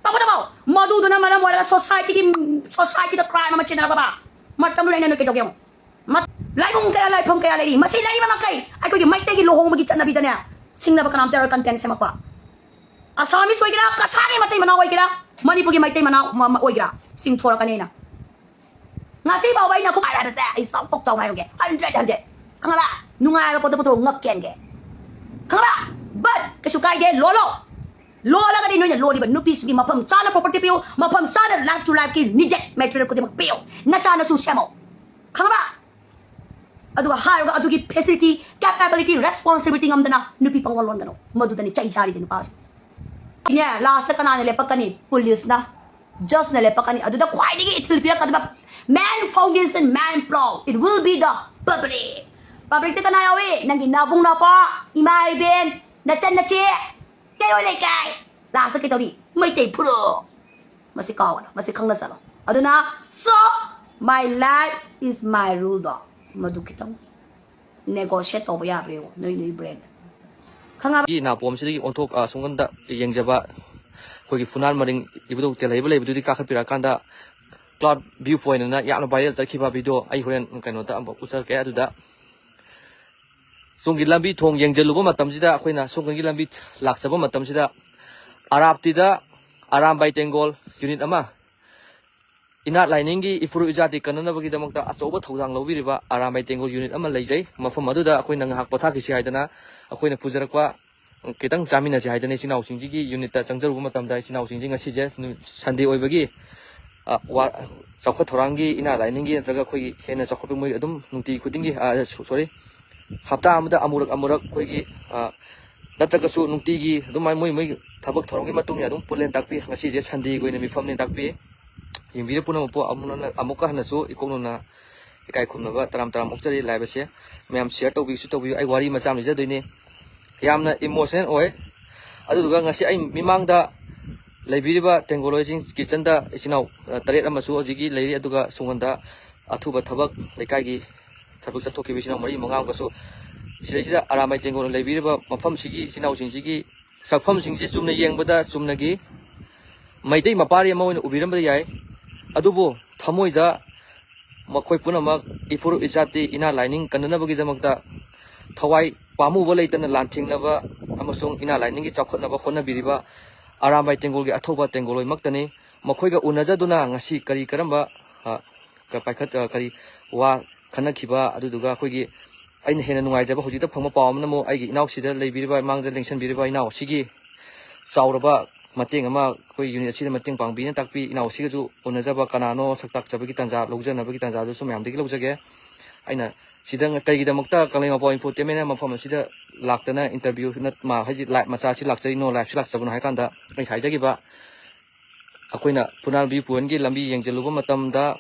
ꯇꯧꯕ ꯇꯧꯕ꯫ ꯃꯗꯨꯗꯨꯅ ꯃꯔꯝ ꯑꯣꯏꯔꯒ societyꯒꯤ, societyꯗ crime ꯑꯃ ꯆꯦꯟꯅꯔꯛꯂꯕ꯫ ꯃꯇꯝꯗꯨꯗ ꯑꯩꯅ ꯅꯣꯏ ꯀꯩꯗꯧꯒꯦ ꯌꯦꯡꯉꯨ꯫ ꯃꯠ-, ꯂꯥꯏꯕꯨꯡ ꯀꯌꯥ, ꯂꯥꯏꯐꯝ ꯀꯌꯥ ꯂꯩꯔꯤ꯫ ꯃꯁꯤ ꯂꯩꯔꯤꯕ ꯃꯈꯩ ꯑꯩꯈꯣꯏꯒꯤ ꯃꯩꯇꯩꯒꯤ ꯂꯨꯍꯣꯡꯕꯒꯤ ꯆꯠꯅꯕꯤꯗꯅꯦ, ꯁꯤꯡꯅꯕ ꯀꯅꯥꯝꯇ ꯌꯥꯔꯣꯏ content ꯁꯦꯝꯃꯛꯄ꯫ Assamese ꯑꯣꯏꯒꯦꯔꯥ, ꯀꯁꯥꯔꯒꯤ ꯃꯩꯇꯩ ꯃꯅꯥꯎ ꯑꯣꯏꯒꯦꯔꯥ, ꯃꯅꯤꯄꯨꯔꯒꯤ ꯃꯩꯇꯩ ꯃꯅꯥꯎ ꯃ-, ꯃ-, ꯑꯣꯏꯒꯦꯔꯥ, ꯁꯤꯡꯊꯣꯔꯛꯀꯅꯤ ꯑꯩꯅ꯫ ꯉꯁꯤ ꯐꯥꯎꯕ ꯑꯩꯅ ꯈꯨꯄꯥꯏ ꯍꯥꯏꯕꯁꯦ ꯑꯩ ꯆꯥꯎꯊꯣꯛ ꯆꯥꯎꯅ ꯍꯥꯏꯔꯨꯒꯦ, hundred, hundred꯫ ꯈꯪꯉꯕ? ꯅꯨꯡꯉꯥꯏꯕ ꯄꯣꯠꯇ ꯄꯨꯊꯣꯔꯛꯑꯣ, ꯉꯛꯀꯦꯟꯒꯦ꯫ ꯈꯪꯉꯕ? But ꯀꯩꯁꯨ ꯀꯥꯏꯗꯦ, ꯂꯣꯜꯂꯣ꯫ ꯂꯣꯜꯂꯒꯗꯤ ꯅꯣꯏꯅ ꯂꯣꯜꯂꯤꯕ ꯅꯨꯄꯤꯁꯤꯒꯤ ꯃꯐꯝ ꯆꯥꯅ property ꯄꯤꯌꯨ, ꯃꯐꯝ ꯆꯥꯅ life to lifeꯀꯤ needed material ꯈꯨꯗꯤꯡꯃꯛ ꯄꯤꯌꯨ꯫ ꯅꯆꯥ ꯅꯁꯨ ꯁꯦꯝꯃꯣ꯫ ꯈꯪꯉꯕ? ꯑꯗꯨꯒ ꯍꯥꯏꯔꯒ ꯑꯗꯨꯒꯤ facility, capability, responsibility ꯉꯝꯗꯅ ꯅꯨꯄꯤ ꯄꯪꯂꯣꯟ ꯂꯣꯟꯒꯅꯨ꯫ ꯃꯗꯨꯗꯅꯤ ꯆꯩ ꯆꯥꯔꯤꯁꯦ ꯅꯨꯄꯥꯁꯦ꯫ ꯅꯦ, ꯂꯥꯁꯇ ꯀꯅꯥꯅ ꯂꯦꯞꯄꯛꯀꯅꯤ? ꯄꯨꯂꯤꯁꯅ, ꯖꯁꯅ ꯂꯦꯞꯄꯛꯀꯅꯤ꯫ ꯑꯗꯨꯗ ꯈ꯭ꯋꯥꯏꯗꯒꯤ ꯏꯊꯤꯜ ꯄꯤꯔꯛꯀꯗꯕ man foundation, man plow, it will be the public. ꯄꯕ꯭ꯂꯤꯛꯇ ꯀꯅꯥ ꯌꯥꯎꯏ? ꯅꯪꯒꯤ ꯅꯕꯨꯡ ꯅꯄꯥ, ꯏꯃꯥ ꯏꯕꯦꯟ, ꯅꯆꯟ ꯅꯆꯦ, ꯀꯩꯔꯣꯏ ꯂꯩꯀꯥꯏ꯫ ꯂꯥꯁꯇ ꯀꯩꯗꯧꯔꯤ? ꯃꯩꯇꯩ ꯐꯨꯔꯨꯞ꯫ ꯃꯁꯤ ꯀꯥꯎꯒꯅꯨ, ꯃꯁꯤ ꯈꯪꯅ ꯆꯠꯂꯣ꯫ ꯑꯗꯨꯅ, so, my life is my rule ꯗꯣ, ꯃꯗꯨ ꯈꯤꯇꯪ negotiate ꯇꯧꯕ ꯌꯥꯕ꯭ꯔꯥ ꯌꯦꯡꯉꯣ, ꯅꯣꯏ ꯅꯣꯏ brain ꯗ꯫ ꯈꯪꯉꯕ? ꯒꯤ ꯅꯥꯄꯣꯝꯁꯤꯗꯒꯤ ꯑꯣꯟꯊꯣꯛ, ꯑ, ꯁꯣꯝꯀꯥꯟꯗ ꯌꯦꯡꯖꯕ ꯑꯩꯈꯣꯏꯒꯤ ꯐꯨꯅꯥꯟ ꯃꯔꯤꯡ ꯏꯕꯨꯙꯧ ꯇꯦꯜꯍꯩꯕ ꯂꯩꯕꯗꯨꯗꯤ ꯀꯥꯈꯠꯄꯤꯔꯛꯑꯀꯥꯟꯗ cloud view point ꯑꯅ ꯌꯥꯝꯅ viral ꯆꯠꯈꯤꯕ video ꯑꯩ ꯍꯣꯔꯦꯟ ꯀꯩꯅꯣꯗ ꯑꯃꯨꯛ ꯎꯠꯆꯔꯛꯀꯦ꯫ ꯑꯗꯨꯗ ꯁꯣꯝꯒꯤ ꯂꯝꯕꯤ ꯊꯣꯡ ꯌꯦꯡꯖꯜꯂꯨꯕ ꯃꯇꯝꯁꯤꯗ, ꯑꯩꯈꯣꯏꯅ ꯁꯣꯝꯒꯤ ꯂꯝꯕꯤ ꯂꯥꯛꯆꯕ ꯃꯇꯝꯁꯤꯗ, ꯑꯔꯥꯞꯇꯤꯗ ꯑꯔꯥꯝꯕꯥꯏ ꯇꯦꯡꯒꯣꯜ unit ꯑꯃ, ꯏꯅꯥꯠ ꯂꯥꯏꯅꯤꯡꯒꯤ ꯏꯐꯨꯔꯨꯞ ꯏꯖꯥꯇꯤ ꯀꯟꯅꯅꯕꯒꯤꯗꯃꯛꯇ ꯑꯆꯧꯕ ꯊꯧꯗꯥꯡ ꯂꯧꯕꯤꯔꯤꯕ ꯑꯔꯥꯝꯕꯥꯏ ꯇꯦꯡꯒꯣꯜ unit ꯑꯃ ꯂꯩꯖꯩ꯫ ꯃꯐꯝ ꯑꯗꯨꯗ ꯑꯩꯈꯣꯏꯅ ꯉꯥꯏꯍꯥꯛ ꯄꯣꯊꯥꯈꯤꯁꯤ ꯍꯥꯏꯗꯅ, ꯑꯩꯈꯣꯏꯅ ꯄꯨꯖꯔꯛꯄ ꯈꯤꯇꯪ ꯆꯥꯃꯤꯟꯅꯁꯤ ꯍꯥꯏꯗꯅ ꯏꯆꯤꯟ ꯏꯅꯥꯎꯁꯤꯡꯁꯤꯒꯤ unit ꯇ ꯆꯪꯖꯔꯨꯕ ꯃꯇꯝꯗ, ꯏꯆꯤꯟ ꯏꯅꯥꯎꯁꯤꯡꯁꯤ ꯉꯁꯤꯁꯦ ꯅꯨ-, Sunday ꯑꯣꯏꯕꯒꯤ, ꯑ, ꯋꯥ-, ꯆꯥꯎꯈꯠ ꯊꯧꯔꯥꯡꯒꯤ, ꯏꯅꯥꯠ ꯂꯥꯏꯅꯤꯡꯒꯤ ꯅꯠꯇ꯭ꯔꯒ ꯑꯩꯈꯣꯏꯒꯤ ꯍꯦꯟꯅ ꯆꯥꯎꯈꯠꯄ, ꯃꯣꯏ ꯑꯗꯨꯝ ꯅꯨꯡꯇꯤ ꯈꯨꯗꯤꯡꯒꯤ, ꯑ, ꯁꯣ-, sorry, ꯍꯞꯇꯥ ꯑꯃꯗ ꯑꯃꯨꯔꯛ ꯑꯃꯨꯔꯛ ꯑꯩꯈꯣꯏꯒꯤ, ꯑ, ꯅꯠꯇ꯭ꯔꯒꯁꯨ ꯅꯨꯡꯇꯤꯒꯤ ꯑꯗꯨꯃꯥꯏꯅ ꯃꯣꯏ ꯃꯣꯏ ꯊꯕꯛ ꯊꯧꯔꯝꯒꯤ ꯃꯇꯨꯡ ꯏꯟꯅ ꯑꯗꯨꯝ ꯄꯨꯂꯦꯟ ꯇꯥꯛꯄꯤ꯫ ꯉꯁꯤꯁꯦ Sunday ꯒꯤ ꯑꯣꯏꯅ ꯃꯤꯐꯝꯅꯤ ꯇꯥꯛꯄꯤ꯫ ꯌꯦꯡꯕꯤꯔ ꯄꯨꯝꯅꯃꯛꯄꯨ ꯑꯃꯨꯛ ꯍꯟꯅ, ꯑꯃꯨꯛꯀ ꯍꯟꯅꯁꯨ ꯏꯀꯣꯛ ꯅꯧꯅ ꯏꯀꯥꯏ ꯈꯨꯝꯅꯕ ꯇꯔꯥꯝ ꯇꯔꯥꯝ ꯑꯣꯛꯆꯔꯤ꯫ Live ꯑꯁꯦ ꯃꯌꯥꯝ share ꯇꯧꯕꯤꯁꯨ ꯇꯧꯕꯤꯌꯨ꯫ ꯑꯩ ꯋꯥꯔꯤ ꯃꯆꯥ ꯑꯃ ꯂꯤꯖꯗꯣꯏꯅꯤ, ꯌꯥꯝꯅ emotional ꯑꯣꯏ꯫ ꯑꯗꯨꯗꯨꯒ ꯉꯁꯤ ꯑꯩ ꯃꯤꯃꯥꯡꯗ ꯂꯩꯕꯤꯔꯤꯕ ꯇꯦꯡꯒꯣꯂꯣꯏꯁꯤꯡ kitchen ꯗ ꯏꯆꯤꯟ ꯏꯅꯥꯎ, ꯑ, ꯇꯔꯦꯠ ꯑꯃꯁꯨ ꯍꯧꯖꯤꯛꯀꯤ ꯂꯩꯔꯤ꯫ ꯑꯗꯨꯒ ꯁꯣꯝꯗ ꯑꯊꯨꯕ ꯊꯕꯛ, ꯂꯩꯀꯥꯏꯒꯤ ꯊꯕꯛ ꯆꯠꯊꯣꯛꯈꯤꯕ ꯏꯆꯤꯟ ꯏꯅꯥꯎ ꯃꯔꯤ ꯃꯉꯥ ꯑꯃꯒꯁꯨ ꯁꯤꯗꯩꯁꯤꯗ ꯑꯔꯥꯝꯕꯥꯏ ꯇꯦꯡꯒꯣꯜꯅ ꯂꯩꯕꯤꯔꯤꯕ ꯃꯐꯝꯁꯤꯒꯤ ꯏꯆꯤꯟ ꯏꯅꯥꯎꯁꯤꯡꯁꯤꯒꯤ ꯁꯛꯐꯝꯁꯤꯡꯁꯤ ꯆꯨꯝꯅ ꯌꯦꯡꯕꯗ ꯆꯨꯝꯅꯒꯤ ꯃꯩꯇꯩ ꯃꯄꯥꯔꯤ ꯑꯃ ꯑꯣꯏꯅ ꯎꯕꯤꯔꯝꯕ ꯌꯥꯏ꯫ ꯑꯗꯨꯕꯨ ꯊꯃꯣꯏꯗ ꯃꯈꯣꯏ ꯄꯨꯝꯅꯃꯛ ꯏꯐꯨꯔꯨꯞ ꯏꯖꯥꯇꯤ, ꯏꯅꯥꯠ ꯂꯥꯏꯅꯤꯡ ꯀꯟꯅꯅꯕꯒꯤꯗꯃꯛꯇ ꯊꯋꯥꯏ ꯄꯥꯝꯃꯨꯕ ꯂꯩꯇꯅ ꯂꯥꯟꯊꯦꯡꯅꯕ ꯑꯃꯁꯨꯡ ꯏꯅꯥꯠ ꯂꯥꯏꯅꯤꯡꯒꯤ ꯆꯥꯎꯈꯠꯅꯕ ꯍꯣꯠꯅꯕꯤꯔꯤꯕ ꯑꯔꯥꯝꯕꯥꯏ ꯇꯦꯡꯒꯣꯜꯒꯤ ꯑꯊꯧꯕ ꯇꯦꯡꯒꯣꯜꯂꯣꯏꯃꯛꯇꯅꯤ꯫ ꯃꯈꯣꯏꯒ ꯎꯅꯖꯗꯨꯅ ꯉꯁꯤ ꯀꯔꯤ ꯀꯔꯝꯕ, ꯑ, ꯀ-, ꯄꯥꯏꯈꯠ-, ꯑ, ꯀꯔꯤ ꯋꯥ ꯈꯟꯅꯈꯤꯕ, ꯑꯗꯨꯗꯨꯒ ꯑꯩꯈꯣꯏꯒꯤ ꯑꯩꯅ ꯍꯦꯟꯅ ꯅꯨꯡꯉꯥꯏꯖꯕ ꯍꯧꯖꯤꯛꯇ ꯐꯪꯕ ꯄꯥꯎ ꯑꯃꯅ ꯑꯃꯨꯛ ꯑꯩꯒꯤ ꯏꯅꯥꯎꯁꯤꯗ ꯂꯩꯕꯤꯔꯤꯕ, ꯃꯥꯡꯗ ꯂꯦꯡꯁꯟꯕꯤꯔꯤꯕ ꯏꯅꯥꯎ ꯑꯁꯤꯒꯤ ꯆꯥꯎꯔꯕ ꯃꯇꯦꯡ ꯑꯃ ꯑꯩꯈꯣꯏ unit ꯑꯁꯤꯗ ꯃꯇꯦꯡ ꯄꯥꯡꯕꯤꯅ ꯇꯥꯛꯄꯤ ꯏꯅꯥꯎ ꯑꯁꯤꯒꯁꯨ ꯎꯅꯖꯕ, ꯀꯅꯥꯅꯣ ꯁꯛ ꯇꯥꯛꯆꯕꯒꯤ ꯇꯥꯟꯖꯥ ꯂꯧꯖꯅꯕꯒꯤ ꯇꯥꯟꯖꯥꯗꯨꯁꯨ ꯃꯌꯥꯝꯗꯒꯤ ꯂꯧꯖꯒꯦ꯫ ꯑꯩꯅ ꯁꯤꯗ ꯀꯩꯒꯤꯗꯃꯛꯇ ꯀꯪꯂꯩꯃꯄꯥꯎ ꯏꯟꯐꯣꯇꯦꯟꯃꯦꯟ ꯍꯥꯏꯕ ꯃꯐꯝ ꯑꯁꯤꯗ ꯂꯥꯛꯇꯅ ꯏꯟꯇꯔꯚꯤꯌꯨ ꯅꯠ-, ꯃꯥ-, ꯍꯥꯏꯗꯤ ꯂꯥꯏꯚ ꯃꯆꯥꯁꯤ ꯂꯥꯛꯆꯔꯤꯅꯣ, ꯂꯥꯏꯚꯁꯤ ꯂꯥꯛꯆꯕꯅꯣ ꯍꯥꯏ ꯀꯥꯟꯗ, ꯑꯩ ꯉꯁꯥꯏ ꯍꯥꯏꯖꯈꯤꯕ, ꯑꯩꯈꯣꯏꯅ ꯐꯨꯅꯥꯜ ꯚ꯭ꯌꯨ ꯄꯣꯏꯟꯒꯤ ꯂꯝꯕꯤ ꯌꯦꯡꯁꯤꯜꯂꯨꯕ ꯃꯇꯝꯗ,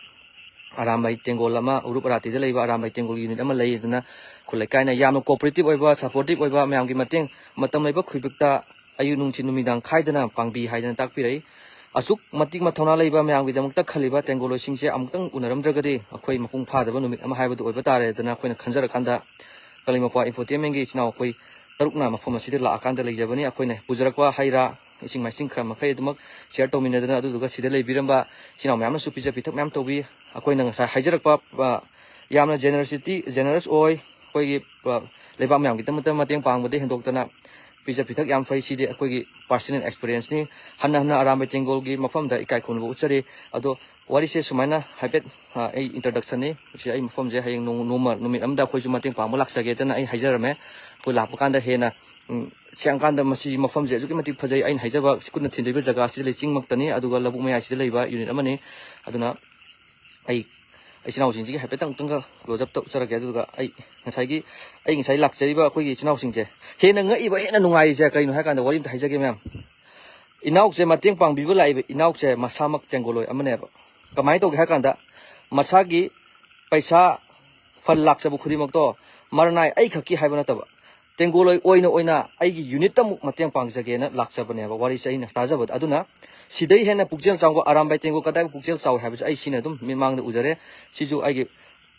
ꯑꯔꯥꯝꯕꯥꯏ ꯇꯦꯡꯒꯣꯜ ꯑꯃ, ꯎꯔꯨꯞ ꯑꯔꯥꯇꯤꯗ ꯂꯩꯕ ꯑꯔꯥꯝꯕꯥꯏ ꯇꯦꯡꯒꯣꯜꯒꯤ ꯌꯨꯅꯤꯠ ꯑꯃ ꯂꯩ꯫ ꯑꯗꯨꯅ ꯈꯨꯜ ꯂꯩꯀꯥꯏꯅ ꯌꯥꯝꯅ ꯀꯣꯑꯣꯄꯔꯦꯇꯤꯞ ꯑꯣꯏꯕ, ꯁꯄꯣꯔꯇꯤꯞ ꯑꯣꯏꯕ, ꯃꯌꯥꯝꯒꯤ ꯃꯇꯦꯡ, ꯃꯇꯝ ꯂꯩꯕ ꯈꯨꯗꯤꯡꯃꯛꯇ ꯑꯌꯨꯛ ꯅꯨꯡꯊꯤꯜ ꯅꯨꯃꯤꯗꯥꯡ ꯈꯥꯏꯗꯅ ꯄꯥꯡꯕꯤ ꯍꯥꯏꯗꯅ ꯇꯥꯛꯄꯤꯔꯛꯏ꯫ ꯑꯁꯨꯛ ꯃꯇꯤꯛ ꯃꯊꯧꯅꯥ ꯂꯩꯕ, ꯃꯌꯥꯝꯒꯤꯗꯃꯛꯇ ꯈꯜꯂꯤꯕ ꯇꯦꯡꯒꯣꯂꯣꯏꯁꯤꯡꯁꯦ ꯑꯃꯨꯛꯇꯪ ꯎꯅꯔꯝꯗ꯭ꯔꯒꯗꯤ ꯑꯩꯈꯣꯏ ꯃꯄꯨꯡ ꯐꯥꯗꯕ ꯅꯨꯃꯤꯠ ꯑꯃ ꯍꯥꯏꯕꯗꯨ ꯑꯣꯏꯕ ꯇꯥꯔꯦ꯫ ꯑꯗꯨꯅ ꯑꯩꯈꯣꯏꯅ ꯈꯟꯖꯔꯀꯥꯟꯗ ꯀꯪꯂꯩꯃꯄꯥꯎ ꯏꯟꯐꯣꯇꯦꯟꯃꯦꯟꯒꯤ ꯏꯆꯤꯟ ꯏꯅꯥꯎ ꯑꯩꯈꯣꯏ ꯇꯔꯨꯛꯅ ꯃꯐꯝ ꯑꯁꯤꯗ ꯂꯥꯛꯑꯀꯥꯟꯗ ꯂꯩꯖꯕꯅꯤ꯫ ꯑꯩꯈꯣꯏꯅ ꯄꯨꯖꯔꯛꯄ ꯍꯩ ꯔꯥ, ꯏꯁꯤꯡ ꯃꯥꯏꯁꯤꯡ ꯈꯔ ꯃꯈꯩ ꯑꯗꯨꯃꯛ ꯁꯤꯌꯔ ꯇꯧꯃꯤꯟꯅꯗꯅ, ꯑꯗꯨꯗꯨꯒ ꯁꯤꯗ ꯂꯩꯕꯤꯔꯝꯕ ꯏꯆꯤꯟ ꯏꯅꯥꯎ ꯃꯌꯥꯝꯅꯁꯨ ꯄꯤꯖ ꯄꯤꯊꯛ ꯃꯌꯥꯝ ꯇꯧꯕꯤ꯫ ꯑꯩꯈꯣꯏꯅ ꯉꯁꯥꯏ ꯍꯥꯏꯖꯔꯛꯄ, ꯑ, ꯌꯥꯝꯅ ꯖꯦꯅꯔꯁꯤꯇꯤ, ꯖꯦꯅꯔꯁ ꯑꯣꯏ꯫ ꯑꯩꯈꯣꯏꯒꯤ, ꯑ, ꯂꯩꯕꯥꯛ ꯃꯌꯥꯝꯒꯤꯗꯃꯛꯇ ꯃꯇꯦꯡ ꯄꯥꯡꯕꯗꯒꯤ ꯍꯦꯟꯗꯣꯛꯇꯅ ꯄꯤꯖ ꯄꯤꯊꯛ ꯌꯥꯝ ꯐꯩ꯫ ꯁꯤꯗꯤ ꯑꯩꯈꯣꯏꯒꯤ ꯄꯥꯔꯁꯣꯅꯦꯜ ꯑꯦꯛꯁꯄꯤꯔꯤꯌꯦꯟꯁꯅꯤ꯫ ꯍꯟꯅ ꯍꯟꯅ ꯑꯔꯥꯝꯕꯥꯏ ꯇꯦꯡꯒꯣꯜꯒꯤ ꯃꯐꯝꯗ ꯏꯀꯥꯏ ꯈꯨꯝꯅꯕ ꯎꯠꯆꯔꯤ꯫ ꯑꯗꯣ ꯋꯥꯔꯤꯁꯦ ꯁꯨꯃꯥꯏꯅ ꯍꯥꯏꯐꯦꯠ, ꯑ, ꯑꯩ ꯏꯟꯇ꯭ꯔꯗꯛꯁꯟꯅꯤ꯫ ꯁꯤ ꯑꯩ ꯃꯐꯝꯁꯦ ꯍꯌꯦꯡ ꯅꯣꯡ-, ꯅꯣꯡꯃ ꯅꯨꯃꯤꯠ ꯑꯃꯗ ꯑꯩꯈꯣꯏꯁꯨ ꯃꯇꯦꯡ ꯄꯥꯡꯕ ꯂꯥꯛꯆꯒꯦꯗꯅ ꯑꯩ ꯍꯥꯏꯖꯔꯝꯃꯦ꯫ ꯑꯩꯈꯣꯏ ꯂꯥꯛꯄ ꯀꯥꯟꯗ ꯍꯦꯟꯅ, ꯎꯝ, ꯁꯦꯡꯉꯀꯥꯟꯗ ꯃꯁꯤ ꯃꯐꯝꯁꯦ ꯑꯗꯨꯛꯀꯤ ꯃꯇꯤꯛ ꯐꯖꯩ꯫ ꯑꯩꯅ ꯍꯥꯏꯖꯕ ꯁꯤ ꯀꯨꯟꯅ ꯊꯤꯟꯗꯣꯏꯕ ꯖꯒꯥꯁꯤꯗ ꯂꯩ, ꯆꯤꯡꯃꯛꯇꯅꯤ, ꯑꯗꯨꯒ ꯂꯧꯕꯨꯛ ꯃꯌꯥꯏꯁꯤꯗ ꯂꯩꯕ ꯌꯨꯅꯤꯠ ꯑꯃꯅꯤ꯫ ꯑꯗꯨꯅ ꯑꯩ ꯏꯆꯤꯟ ꯏꯅꯥꯎꯁꯤꯡꯁꯤꯒꯤ ꯍꯥꯏꯐꯦꯠꯇꯪ ꯑꯃꯨꯛꯇꯪꯒ ꯀ꯭ꯂꯣꯖ ꯑꯞꯇ ꯎꯠꯆꯔꯛꯀꯦ꯫ ꯑꯗꯨꯒ ꯑꯩ ꯉꯁꯥꯏꯒꯤ, ꯑꯩ ꯉꯁꯥꯏ ꯂꯥꯛꯆꯔꯤꯕ ꯑꯩꯈꯣꯏꯒꯤ ꯏꯆꯤꯟ ꯏꯅꯥꯎꯁꯤꯡꯁꯦ ꯍꯦꯟꯅ ꯉꯛꯏꯕ, ꯍꯦꯟꯅ ꯅꯨꯡꯉꯥꯏꯔꯤꯁꯦ ꯀꯩꯅꯣ ꯍꯥꯏ ꯀꯥꯟꯗ, ꯋꯥꯔꯤ ꯑꯝꯇ ꯍꯥꯏꯖꯒꯦ ꯃꯌꯥꯝ꯫ ꯏꯅꯥꯎꯁꯦ ꯃꯇꯦꯡ ꯄꯥꯡꯕꯤꯕ ꯂꯥꯛꯏꯕ ꯏꯅꯥꯎꯁꯦ ꯃꯁꯥꯃꯛ ꯇꯦꯡꯒꯣꯂꯣꯏ ꯑꯃꯅꯦꯕ꯫ ꯀꯃꯥꯏꯅ ꯇꯧꯒꯦ ꯍꯥꯏ ꯀꯥꯟꯗ, ꯃꯁꯥꯒꯤ ꯄꯩꯁꯥ ꯐꯟ ꯂꯥꯛꯆꯕ ꯈꯨꯗꯤꯡꯃꯛꯇꯣ ꯃꯔꯅꯥꯏ ꯑꯩꯈꯛꯀꯤ ꯍꯥꯏꯕ ꯅꯠꯇꯕ, ꯇꯦꯡꯒꯣꯂꯣꯏ ꯑꯣꯏꯅ ꯑꯣꯏꯅ ꯑꯩꯒꯤ ꯌꯨꯅꯤꯠꯇꯃꯨꯛ ꯃꯇꯦꯡ ꯄꯥꯡꯖꯒꯦꯅ ꯂꯥꯛꯆꯕꯅꯦꯕ, ꯋꯥꯔꯤꯁꯦ ꯑꯩꯅ ꯇꯥꯖꯕꯗ꯫ ꯑꯗꯨꯅ ꯁꯤꯗꯩ ꯍꯦꯟꯅ ꯄꯨꯛꯆꯦꯜ ꯆꯥꯎꯕ, ꯑꯔꯥꯝꯕꯥꯏ ꯇꯦꯡꯒꯣꯜ ꯀꯗꯥꯏꯕꯨ ꯄꯨꯛꯆꯦꯜ ꯆꯥꯎꯏ ꯍꯥꯏꯕꯁꯦ ꯑꯩ ꯁꯤꯅ ꯑꯗꯨꯝ ꯃꯤꯠꯃꯥꯡꯗ ꯎꯖꯔꯦ꯫ ꯁꯤꯁꯨ ꯑꯩꯒꯤ,